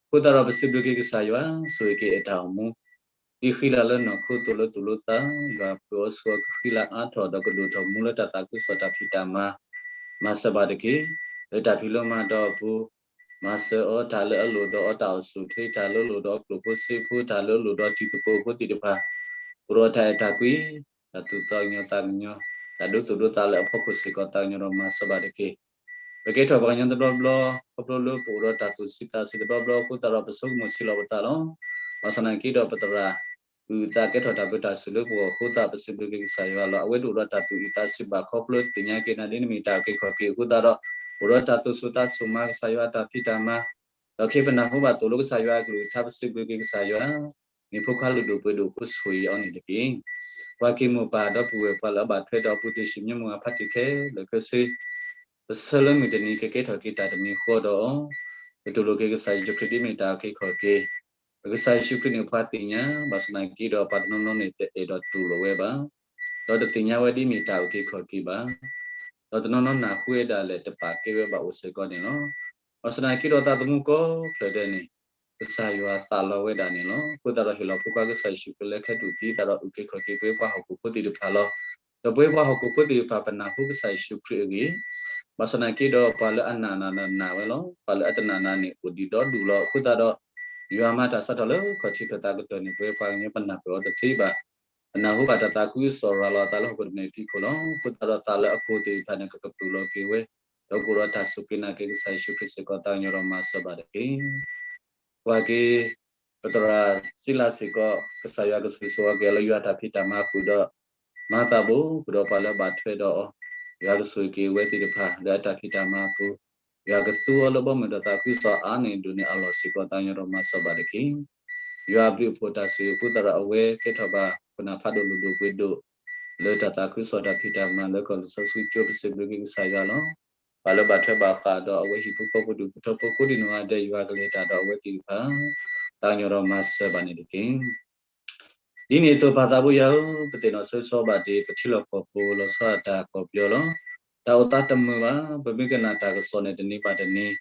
အဃိသတးဒီး ပစံးဘျုးက့ၤကစၢ်ယွၤ ဆိၣ်ဂ့ၤက့ၤအတၢ်အိၣ်မူ ဒ်ဃံလၤလၢနီၢ်ခိသိးလၢသူၣ်လၢသး ယွၤပှ့ၤအီၤဆူအီၤကဃံလၤအါထီၣ် ဒီးကဒိၣ်ထီၣ်မူလၢတၢ်သးခုကစီၣ်တၢ်ဖံးတၢ်မၤ မၤစၢၤဘၣ်တက့ၢ်. လၢတၢ်ဖံးလိမၤဒိးအပူၤ မၤစၢၤအီၤ တၢ်လၢအလိၣ်ဒီးအီၤတၢ်အိၣ်ဆူၣ်အိၣ်ချ့ တၢ်လၢအလိၣ်ဒီးအကျိၣ်ဖိစ့ဖိ တၢ်လၢအလိၣ်ဒီးတံၤသကိးဖိသ့ၣ်တဖၣ် အိၣ်ဒီးတၢ်အဲၣ်တၢ်ကွံ တၢ်သူၣ်သးကညီၤသးကညီၤ တၢ်ဒိသူၣ်ဒိသးလၢအဖီခိၣ်စ့ၢ်ကီး သးကညီၤဒီးမၤစၢၤဘၣ်တက့ၢ်. ပကဲထီၣ်ပှၤကညီတဘျီဘျီ ခီဖျိလၢပအိၣ်ဒီးတၢ်သူၣ်ဆံးသးဆံးတဘျီဘျီအဃိသတးဒီး ပဆိကမိၣ်ဆံးလီၤပသးလီၤ. ဘၣ်ဆၣ်သနာ်က့ဒီး ပသရၣ်အုၣ်အသးကဲထီၣ်တၢ်ဘျုးတၢ်ဆိၣ်လၢပဂီၢ်အဃိသတး ပစံးဘျုးက့ၤကစၢ်ယွၤလီၤ. အဝဲဒၣ်အိၣ်ဒီးတၢ်သူၣ်အုးသးဆံးဘၣ်ခီဖျိသ့ၣ်ညါက့ၤနၤဒ်နမ့ၢ်တၢ်အုၣ်က့ၤခီၣ်က့ၤအဃိသတးဒီး အိၣ်ဒီးတၢ်သူၣ်ဆူၣ်သးဆူၣ်မၤကစၢ်ယွၤအတၢ်ဖံးတၢ်မၤ ဒီးခဲအံၤပနၢ်ဟူဘၣ်သိၣ်လိကစၢ်ယွၤအကလုၢ်ကထါ ပစံးဘျုးက့ၤကစၢ်ယွၤ မ့ၢ်ဖိခွါလုၢ်ဒိၣ်ပှ့ၤဒိၣ်အဃိဆိၣ်ဂ့ၤအီၤန့ၣ်တက့ၢ်. ပှၤက့ၤမိၢ်ပၢ်ဒီပုၢ်ဝဲၢ်ပှၤလၢအဘၣ်ထွဲဒီးအပူၤတ့ၢ်ဆံးမံမုာ်အဖါတံၢ်ခဲလၢာ်ခဲဆ့ ပဆၢလၢမုၢ်တနံၤကကဲထီၣ်က့ၤတၢ်တမံၤဃီဒီး ပတူၢ်လိာ်က့ၤကစၢ်ယ့ၣ်ၡူးခရံာ်ဒ်မ့ၢ်တၢ်အုၣ်က့ၤခီၣ်က့ၤ, ပကစၢ်ယ့ၣ်ၡူးခရံာ်န့ၣ်ပှၤသ့ၣ်ညါ ဘၣ်ဆၣ်သနာ်က့ဒီး ပှၤတနီၤနီၤန့ၣ်တအဲၣ်ဒိးတူၢ်လိာ်ဝဲဘၣ်. ဒီးတသ့ၣ်ညါဝဲဒ်မ့ၢ်တၢ်အုၣ်က့ၤခီၣ်က့ၤဘၣ်. ဒီးတနီၤနီၤနၢ်ဟူဝဲဒၣ်လဲာ်တပာ်ကဲဝဲဘၣ်အိၣ်စ့ၢ်ကီးန့ၣ်လီၤ. ဘၣ်ဆၣ်သနာ်က့ဒီးသးသမူကိးဖျၢၣ်ဒဲးန့ၣ် ကစၢ်ယွၤသးလီဝဲဒၣ်န့ၣ်လီၤ. အဃိသတးဒီးဟ့ၣ်လီၤဖိခွါကစၢ်ယ့ၣ်ၡူးခရံာ်လၢခဲတူၢ်သံသးဒီးအုၣ်က့ၤခီၣ်က့ၤပဝဲပှၤဟီၣ်ခိၣ်ဖိသ့ၣ်တဖၣ်လီၤ. ဒီးပဝဲပှၤဟီၣ်ခိၣ်ဖိသ့ၣ်တဖၣ်ပနၢ်ဟူကစၢ်ယ့ၣ်ၡူးခရံာ်အဂ့ၢ်, ဘၣ်ဆၣ်သနာ်က့ဒီးပှၤလၢအနာ်နၤဒီးနာ်ဝဲလီၤ. ပှၤလၢအတနာ်နၤန့ၣ်အိၣ်ဒံးဒီဒူၣ်လီၤ. အဃိသတးဒီး ယွၤမၤတၢ်စးထီၣ်လၢခီၣ်ထံးခၢၣ်သးကတၢၢ်န့ၣ် ပဝဲပှၤကညီပနၢ်ပၢၢ်အီၤတသ့ဘၣ်. ပနၢ်ဟူဘၣ်တၢ်သးခုကစီၣ်ရၤလီၤအသးလၢဟီၣ်ခိၣ်တမှဲၤဖံးခိၣ်လီၤ. အဃိသတးဒီးသးလၢအကိၢ်သ့ၣ်တဖၣ်န့ၣ် ကကပျုၢ်လီၤက့ၤဝဲ, ဒီးကအိၣ်ဒီးတၢ်စူၢ်က့ၤနာ်က့ၤကစၢ်ယ့ၣ်ၡူးခရံာ်စ့ၢ်ကီး သးကညီၤဒီးမၤစၢၤဘၣ်တက့ၢ်. ကွၢ်က့ၤ ပသရၣ်စံလါစ့ၢ်ကီး ကစၢ်ယွၤကဆိၣ်ဂ့ၤဆိၣ်ဝါက့ၤအီၤလၢယွၤအတၢ်ဖံးတၢ်မၤအပူၤဒီး မၤသးဘိ ဃုာ်ဒီးပှၤလၢအဘၣ်ထွဲဒီးအီၤ, ယွၤကဆိၣ်ဂ့ၤက့ၤအဝဲသ့ၣ်တဖၣ်လၢအတၢ်ဖံးတၢ်မၤအပူၤ, ယွၤကသူအီၤလၢဘီမုၢ်ဒီးသးခုကစီၣ်အါန့ၢ်ဒိၣ်န့ၢ်အလီၢ်စ့ၢ်ကီး သးကညီၤဒီးမၤစၢၤဘၣ်တက့ၢ်. ယွၤအဘျုးအဖှိၣ်တၢ်ဆိၣ်ဂ့ၤအဃိသတးဒီး အဝဲကဲထီၣ်ဘၣ်ခိၣ်နၢ်ဖးဒိၣ်လုၢ်ဒိၣ်ပှ့ၤဒိၣ် လၢတၢ်သးခုကစီၣ်တၢ်ဖံးတၢ်မၤလၢကီၢ်လံာ်စီဆှံကၠိ ပစံးဘျုးက့ၤကစၢ်ယွၤလီၤ. ပှၤလၢဘၣ်ထွဲဘၣ်ဃးဒီးအဝဲဟံၣ်ဖိဃီဖိဒူၣ်ဖိထၢဖိကိးဒံနီၢ်ဂၤဒဲး ယွၤကလဲၤတၢ်ဒီးအဝဲသ့ၣ်တဖၣ် သးကညီၤဒီးမၤစၢၤဘၣ်န့ၣ်တက့ၢ်. ဒ်န့ၣ်အသိးပၢ်သးဘိယွၤဧၢ, ပသ့ၣ်နီၣ်ဆိဆီဘၣ်တ့ၢ် ပထံလီၢ်ကီၢ်ပူၤလီၤဆီဒၣ်တၢ်ကီၢ်ပယီၤလီၤ. တၢ်အိၣ်သးတမုာ်ဘၣ်, ပမ့ၢ်ကနၣ်တၢ်ကစီၣ်န့ၣ် တနံၤဘၣ်တနံၤ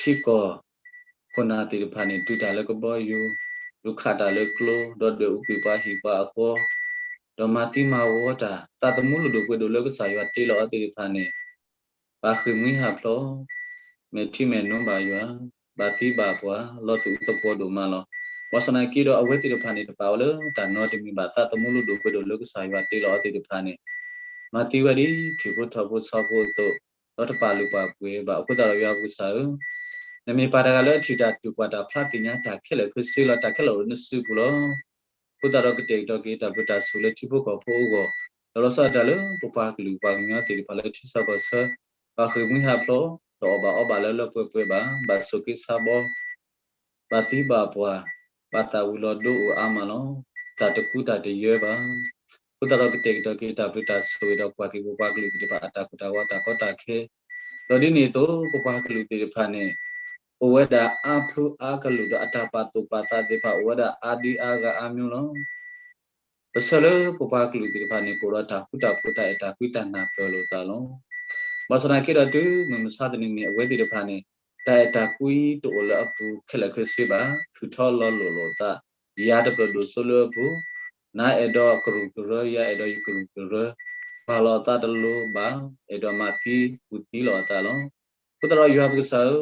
ထံကီၢ်ခိၣ်နၢ်သ့ၣ်တဖၣ်န့ၣ် တုၤတၢ်လၢကဘီယူၤ, ဒုးခးတၢ်လၢကျိ, ဒီးဒွဲၣ်အူကွံာ်ပှၤဟံၣ်ပှၤအဃီ, ဒီးမၤသံမၤဝီတၢ်, သးသမူလုၢ်ဒိၣ်ပှ့ၤဒိၣ်လၢကစၢ်ယွၤတ့လီၤအီၤသ့ၣ်တဖၣ်န့ၣ် ဘၣ်ဃ့ၢ်မှံဟးဖျိး, မဲာ်ထံမဲာ်နိဘၣ်ယွၤ, ဘၣ်သံဘၣ်ပှၢ်, လီၤသူၣ်အုးသပှီၤဒိၣ်မးလီၤ. ဘၣ်ဆၣ်သနာ်က့ဒီး အဝဲသ့ၣ်တဖၣ်န့ၣ် တပာ်ဝဲလၢတၢ်နီတမံၤဘၣ်. သးသမူလုၢ်ဒိၣ်ပှ့ၤဒိၣ်လၢကစၢ်ယွၤတ့လီၤအီၤသ့ၣ်တဖၣ်န့ၣ် မၤသံဝဲဒ်ထံၣ်ဖိထီၣ်ဖိဆီဖိအသိး, ဒီးတပာ်လုၢ်ပာ်ပှ့ၤဘၣ်. အဃိသတးဒီးယွၤပကစၢ်ဧၢ, နမ့ၢ်ပၢ်တဂၤလၢအထံၣ်တၢ်တူၢ်ကွၢ်တၢ်ဖျါသ့ၣ်ညါတၢ်ခဲလၢာ်ခဲဆ့လီၤ. တၢ်ခဲလၢာ်အိၣ်လၢနစုပူၤလီၤ. အဃိသတးဒီးကတဲာ်ကတီၤက့ၤတၢ်ဘျုးတၢ်ဆိၣ်လၢထံဖိကီၢ်ဖိအဂီၢ်, ဒီးလီၤဆီဒၣ်တၢ်လၢပပှၤကလုာ်ပှၤကညီသ့ၣ်တဖၣ်လၢထံဆၢကီၢ်ဆၢ, ဘၣ်ဃ့ၢ်မှံဟးဖျိး, တအီၣ်ဘၣ်အီဘၣ်လၢလၢပှဲၤပှဲၤဘၣ်, ဘၣ်ဆိၣ်က့ဆါဘီ, ဘၣ်သံဘၣ်ပှၢ်, ဘၣ်သးဝံၤလီၤဒိအိၣ်အါမးလီၤ. တၢ်တကူတၢ်တယၢဘၣ်. အဃိသတးဒီးကတဲာ်ကတီၤက့ၤတၢ်ဘျုးတၢ်ဆိၣ်ဂ့ၤဒီးကွၢ်က့ၤပပှၤကလုာ်သ့ၣ်တဖၣ်အတၢ်ကိၢ်တၢ်ဂီၤတၢ်ကီတၢ်ခဲ ဒီးဒ်န့ၣ်အသိး ပပှၤကလုာ်သ့ၣ်တဖၣ်န့ၣ် အိၣ်ဝဲဒၣ်အါဖုအါကလုာ်ဒီးအတၢ်ပာ်သူၣ်ပာ်သးသ့ၣ်တဖၣ်အိၣ်ဝဲဒၣ်အါဒံအါဂၤအါမံၤလီၤ. ပဆၢလၢပပှၤကလုာ်သ့ၣ်တဖၣ်န့ၣ် ကအိၣ်ဒီးတၢ်ဃူတၢ်ဖိးတၢ်အဲၣ်တၢ်ကွံတၢ်နၢ်ပၢၢ်လိာ်သးလီၤ. ဘၣ်ဆၣ်သနာ်က့ဒီးတုၤမုၢ်မဆါတနံၤန့ၣ် အဝဲသ့ၣ်တဖၣ်န့ၣ် တၢ်အဲၣ်တၢ်ကွံတအိၣ်လၢအပူၤခဲလၢာ်ခဲဆ့ဘၣ်. ထုးထီလီၤလိာ်လိာ်သး, ယၤတပၢၢ်ဒိၣ်စိလၢအပူၤ, နၤအဲၣ်ဒိးကရူၢ်ကရၢ, ယၤအဲၣ်ဒိးယကရူၢ်ကရၢ, ပာ်လီၤအသးတလိၤဘၣ်, အဲၣ်ဒိးမၤသံကူၣ်သံလိာ်အသးလီၤ. အဃိသတးဒီးယွၤပကစၢ်ဧ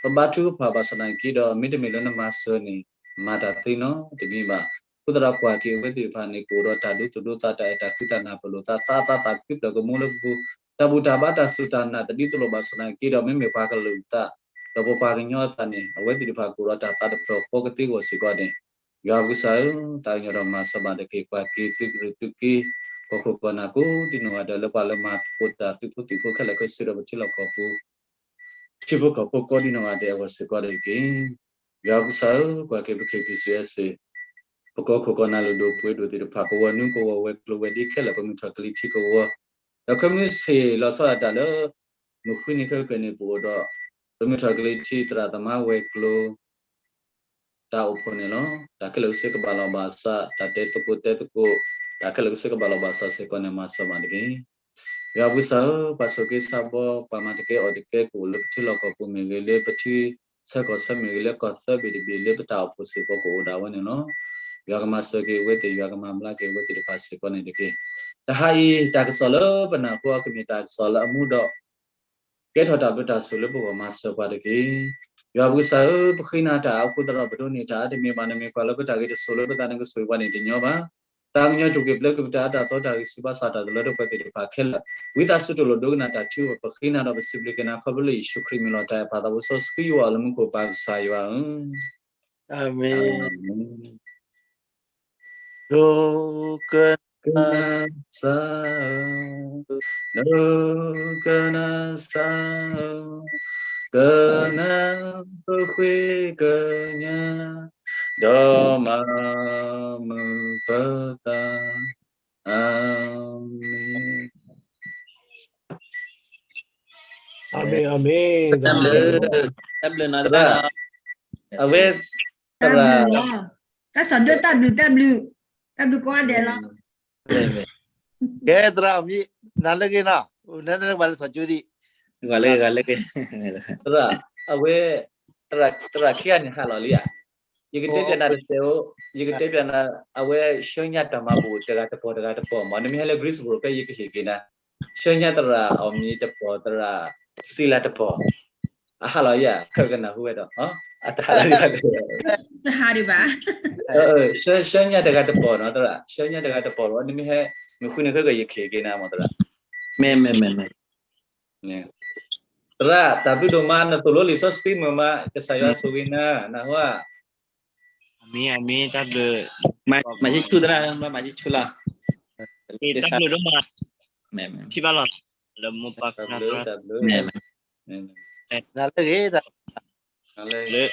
ၢ, ပဘါထုကဖၣ်ဘၣ်ဆၣ်သနာ်က့ဒီး မ့တမ့ၢ်လၢနမၤစၢၤန့ၣ် မၤတၢ်သ့နီတမံၤဘၣ်. အဃိသတးဒီးကွၢ်က့ၤအဝဲသ့ၣ်တဖၣ်န့ၣ် ကအိၣ်ဒီးတၢ်ဒူသူၣ်ဒူသး တၢ်အဲၣ်တၢ်ကွံတၢ်နၢ်ပၢၢ်လိာ်သး သးအသးသးခုဖျၢၣ်ကမူလၢပပူၤ, တၢ်ဘူၣ်တၢ်ဘါတၢ်စူၢ်တၢ်နာ်တဒ်သိးလိာ်ဘၣ်ဆၣ်သနာ်က့ဒီး မ့မ့ၢ်ပှၤကလုာ်အသး ဒီးပပှၤကညီအသးန့ၣ် အဝဲသ့ၣ်တဖၣ်ကအိၣ်ဒီးတၢ်သးတဖျၢၣ်ဃီကသ့အဂီၢ်စ့ၢ်ကီးန့ၣ် ယွၤပကစၢ်ဧၢ, သးကညီၤဒီးမၤစၢၤဘၣ်တက့ၢ်. ကွၢ်က့ၤသုးကရူၢ်သုးက့ ကီၢ်ခိၣ်ကီၢ်နၢ်ကိးဒံနီၢ်ဂၤဒဲး လၢပှၤလၢမၤသကိးတၢ်သုးဖိသံၣ်ဖိခဲလၢာ်ခဲဆ့ဒီးပထံလီၢ်ကီၢ်ပူၤ ထံဖိကီၢ်ဖိကိးဒံနီၢ်ဂၤဒဲးအဂီၢ်စ့ၢ်ကီးတက့ၢ်. ယွၤပကစၢ်ဧၢ, ကွၢ်က့ၤပ K P C S ပကီၢ်ခိၣ်ကီၢ်နၢ်လုၢ်ဒိၣ်ပှ့ၤဒိၣ်သ့ၣ်တဖၣ် ကဝီၤနွံကဝီၤဝဲၤကျိၤဝဲၤဒ့ခဲလၢာ် ပမုၢ်ထီၣ်ကလံၤထံးကဝီၤ, ဒီးခဲမုၢ်ဆ့ၣ်လီၤဆီဒၣ်တၢ်လၢ မုၢ်ဃုနံၤခဲကနံၣ်န့ၣ် ပအိၣ်ဒီး ပမုၢ်ထီၣ်ကလံၤထံးသရၣ်သမါဝဲၤကျိၤ တၢ်အိၣ်ဖှိၣ်န့ၣ်လီၤ. တၢ်ခဲလၢာ်ကဆ့ကဘၣ်လီၤဘၣ်စး, တၢ်တဲသကိးတဲသကိး, တၢ်ခဲလၢာ်ကဆ့ကဘၣ်လီၤဘၣ်စးစ့ၢ်ကီးန့ၣ် မၤစၢၤမၤတက့ၢ်. ယွၤပကစၢ်ဧၢ, ပှၤဆိၣ်က့ဆါဘီ, ပှၤမၤတကဲအီၣ်တကဲကအိၣ်လၢပထံလီၢ်ကီၢ်ပူၤမ့ၢ်ဂ့ၤ, လၢပထံဆၢကီၢ်ဆၢမ့ၢ်ဂ့ၤ, လၢကီၢ်သၢဘ့ၣ်တဘ့ၣ်လၢပတၢ်အိၣ်ဖှိၣ်စ့ၢ်ကီးကအိၣ်ဒၣ်ဝဲန့ၣ်လီၤ. ယွၤကမၤစၢၤက့ၤအဝဲသ့ၣ်, ယွၤကမၤဘျါက့ၤအဝဲသ့ၣ်တဖၣ်စ့ၢ်ကီးန့ၣ်တက့ၢ်. တဟါအံၤ တၢ်ကစီၣ်လၢပနၢ်ဟူအီၤကမ့ၢ်တၢ်ကစီၣ်လၢအမူဒီး ကဲထီၣ်တၢ်ဘျုးတၢ်ဆိၣ်လၢပဂီၢ် မၤစၢၤပှၤတက့ၢ်. ယွၤပကစၢ်ဧၢ, ပဃ့နၤတၢ်အဃိသတးဒီး ပဒိးန့ၢ်တၢ်အါတမံၤဘၣ်. နမ့ၢ်ကွၢ်လၢပတၢ်ဂ့ၤတစိၤလၢပသးန့ၣ် ကဆိၣ်ဂ့ၤပှၤန့ၣ်တညီဘၣ်. တၢ်ကညီကၠိက့ၤပျဲက့ၤပတၢ်အၢတၢ်သီတၢ်ဂံၢ်ဆူၣ်ဘၣ်ဆၣ်တၢ်တလၢတပှဲၤသ့ၣ်တဖၣ်ခဲလၢာ်, ဝံသးစူၤတလိၣ်ဒိကနၣ်တၢ်ထုကဖၣ် ပဃ့နၤဒီးပစံးဘျုးက့ၤနၤ ခီဖျိလၢယ့ၣ်ၡူးခရံာ်မံၤလီၤတၢ်အဲၣ်ပၢ်သးဘိစီဆှံယွၤ လၢမူခိၣ်ပၢ်ကစၢ်ယွၤဧၢ, အၤမ့ၣ်. ဒိကနၣ်စၢ်ဧၢ, ဒိကနၣ်စၢ်ဧၢ, ကနၣ်ပဃ့ကညး, ဒီးမၤမုာ်ပသး, အၤမ့ၣ်. အၤမ့ၣ်, အၤမ့ၣ်, တၢ်ဘျုး, တၢ်ဘျုးနီၤ, အဝဲ, တၢ်ဘျုး, တၢ်စၢ်ဒိၣ် တၢ်ဘျုး, တၢ်ဘျုး, တၢ်ဘျုးကိးဂၤဒဲးလီၤ. ကဲသရၣ်, နၤလၢဂ့ၤနီၤ, နကဘၣ်လဲၤစီၤကၠိဒံး, ဂၤလၢဂ့ၤ, ဂၤလၢဂ့ၤ, သရၣ်, အဝဲ, သရၣ်ခံဂၤန့ၣ်ဟးလီၤလံဧါ, ယကတဲပျးနၤတစဲးအိၣ်, ယကတဲပျးနၤ, အဝဲဆှၢညါတၢ်မၤဘူၣ်တဂၤတပီၤတဂၤတပီၤမး, နမ့ၢ်ဟဲလၢ Greensboro ဖဲယကဟ့ၣ်က့ၤနၤ, ဆှၢညါသရၣ်အီၣ်မံၤတပီၤ သရၣ်စံလၤတပီၤ အဟးလီၤယၤ, ခဲကနၢ်ဟူဝဲဒီး, အတဟးလီၤ, တဟးဒံးဘၣ်, ဆှၢညါတဂၤတပီၤနီၤ, သရၣ်, ဆှၢညါတဂၤတပီၤလီၤ, နမ့ၢ်ဟဲ, မ့ၢ်ဃုန့ၣ်ခဲကယကဟ့ၣ်က့ၤနၤမး သရၣ်, မ့ၢ်, မ့ၢ်, မ့ၢ်, မ့ၢ်, သရၣ်, တၢ်ဘျုးဒိၣ်မး, နသိၣ်လိလံာ်စီဆှံမုာ်မး, ကစၢ်ယွၤဆိၣ်ဂ့ၤနၤ, နၢ်ဟူဧါ. အၤမ့ၣ်, အၤမ့ၣ်, တၢ်ဘျုး, မၤဆံၣ်ဆူၣ်သရၣ်, မၤဆံၣ်ဆူၣ်လီၤ, တၢ်ဘျုးဒိၣ်မး, ထံၣ်ဘၣ်လီၤ, လၢမိၢ်ပၢ်ကနၣ်သရၣ်, နၤလၢဂ့ၤ, လၢ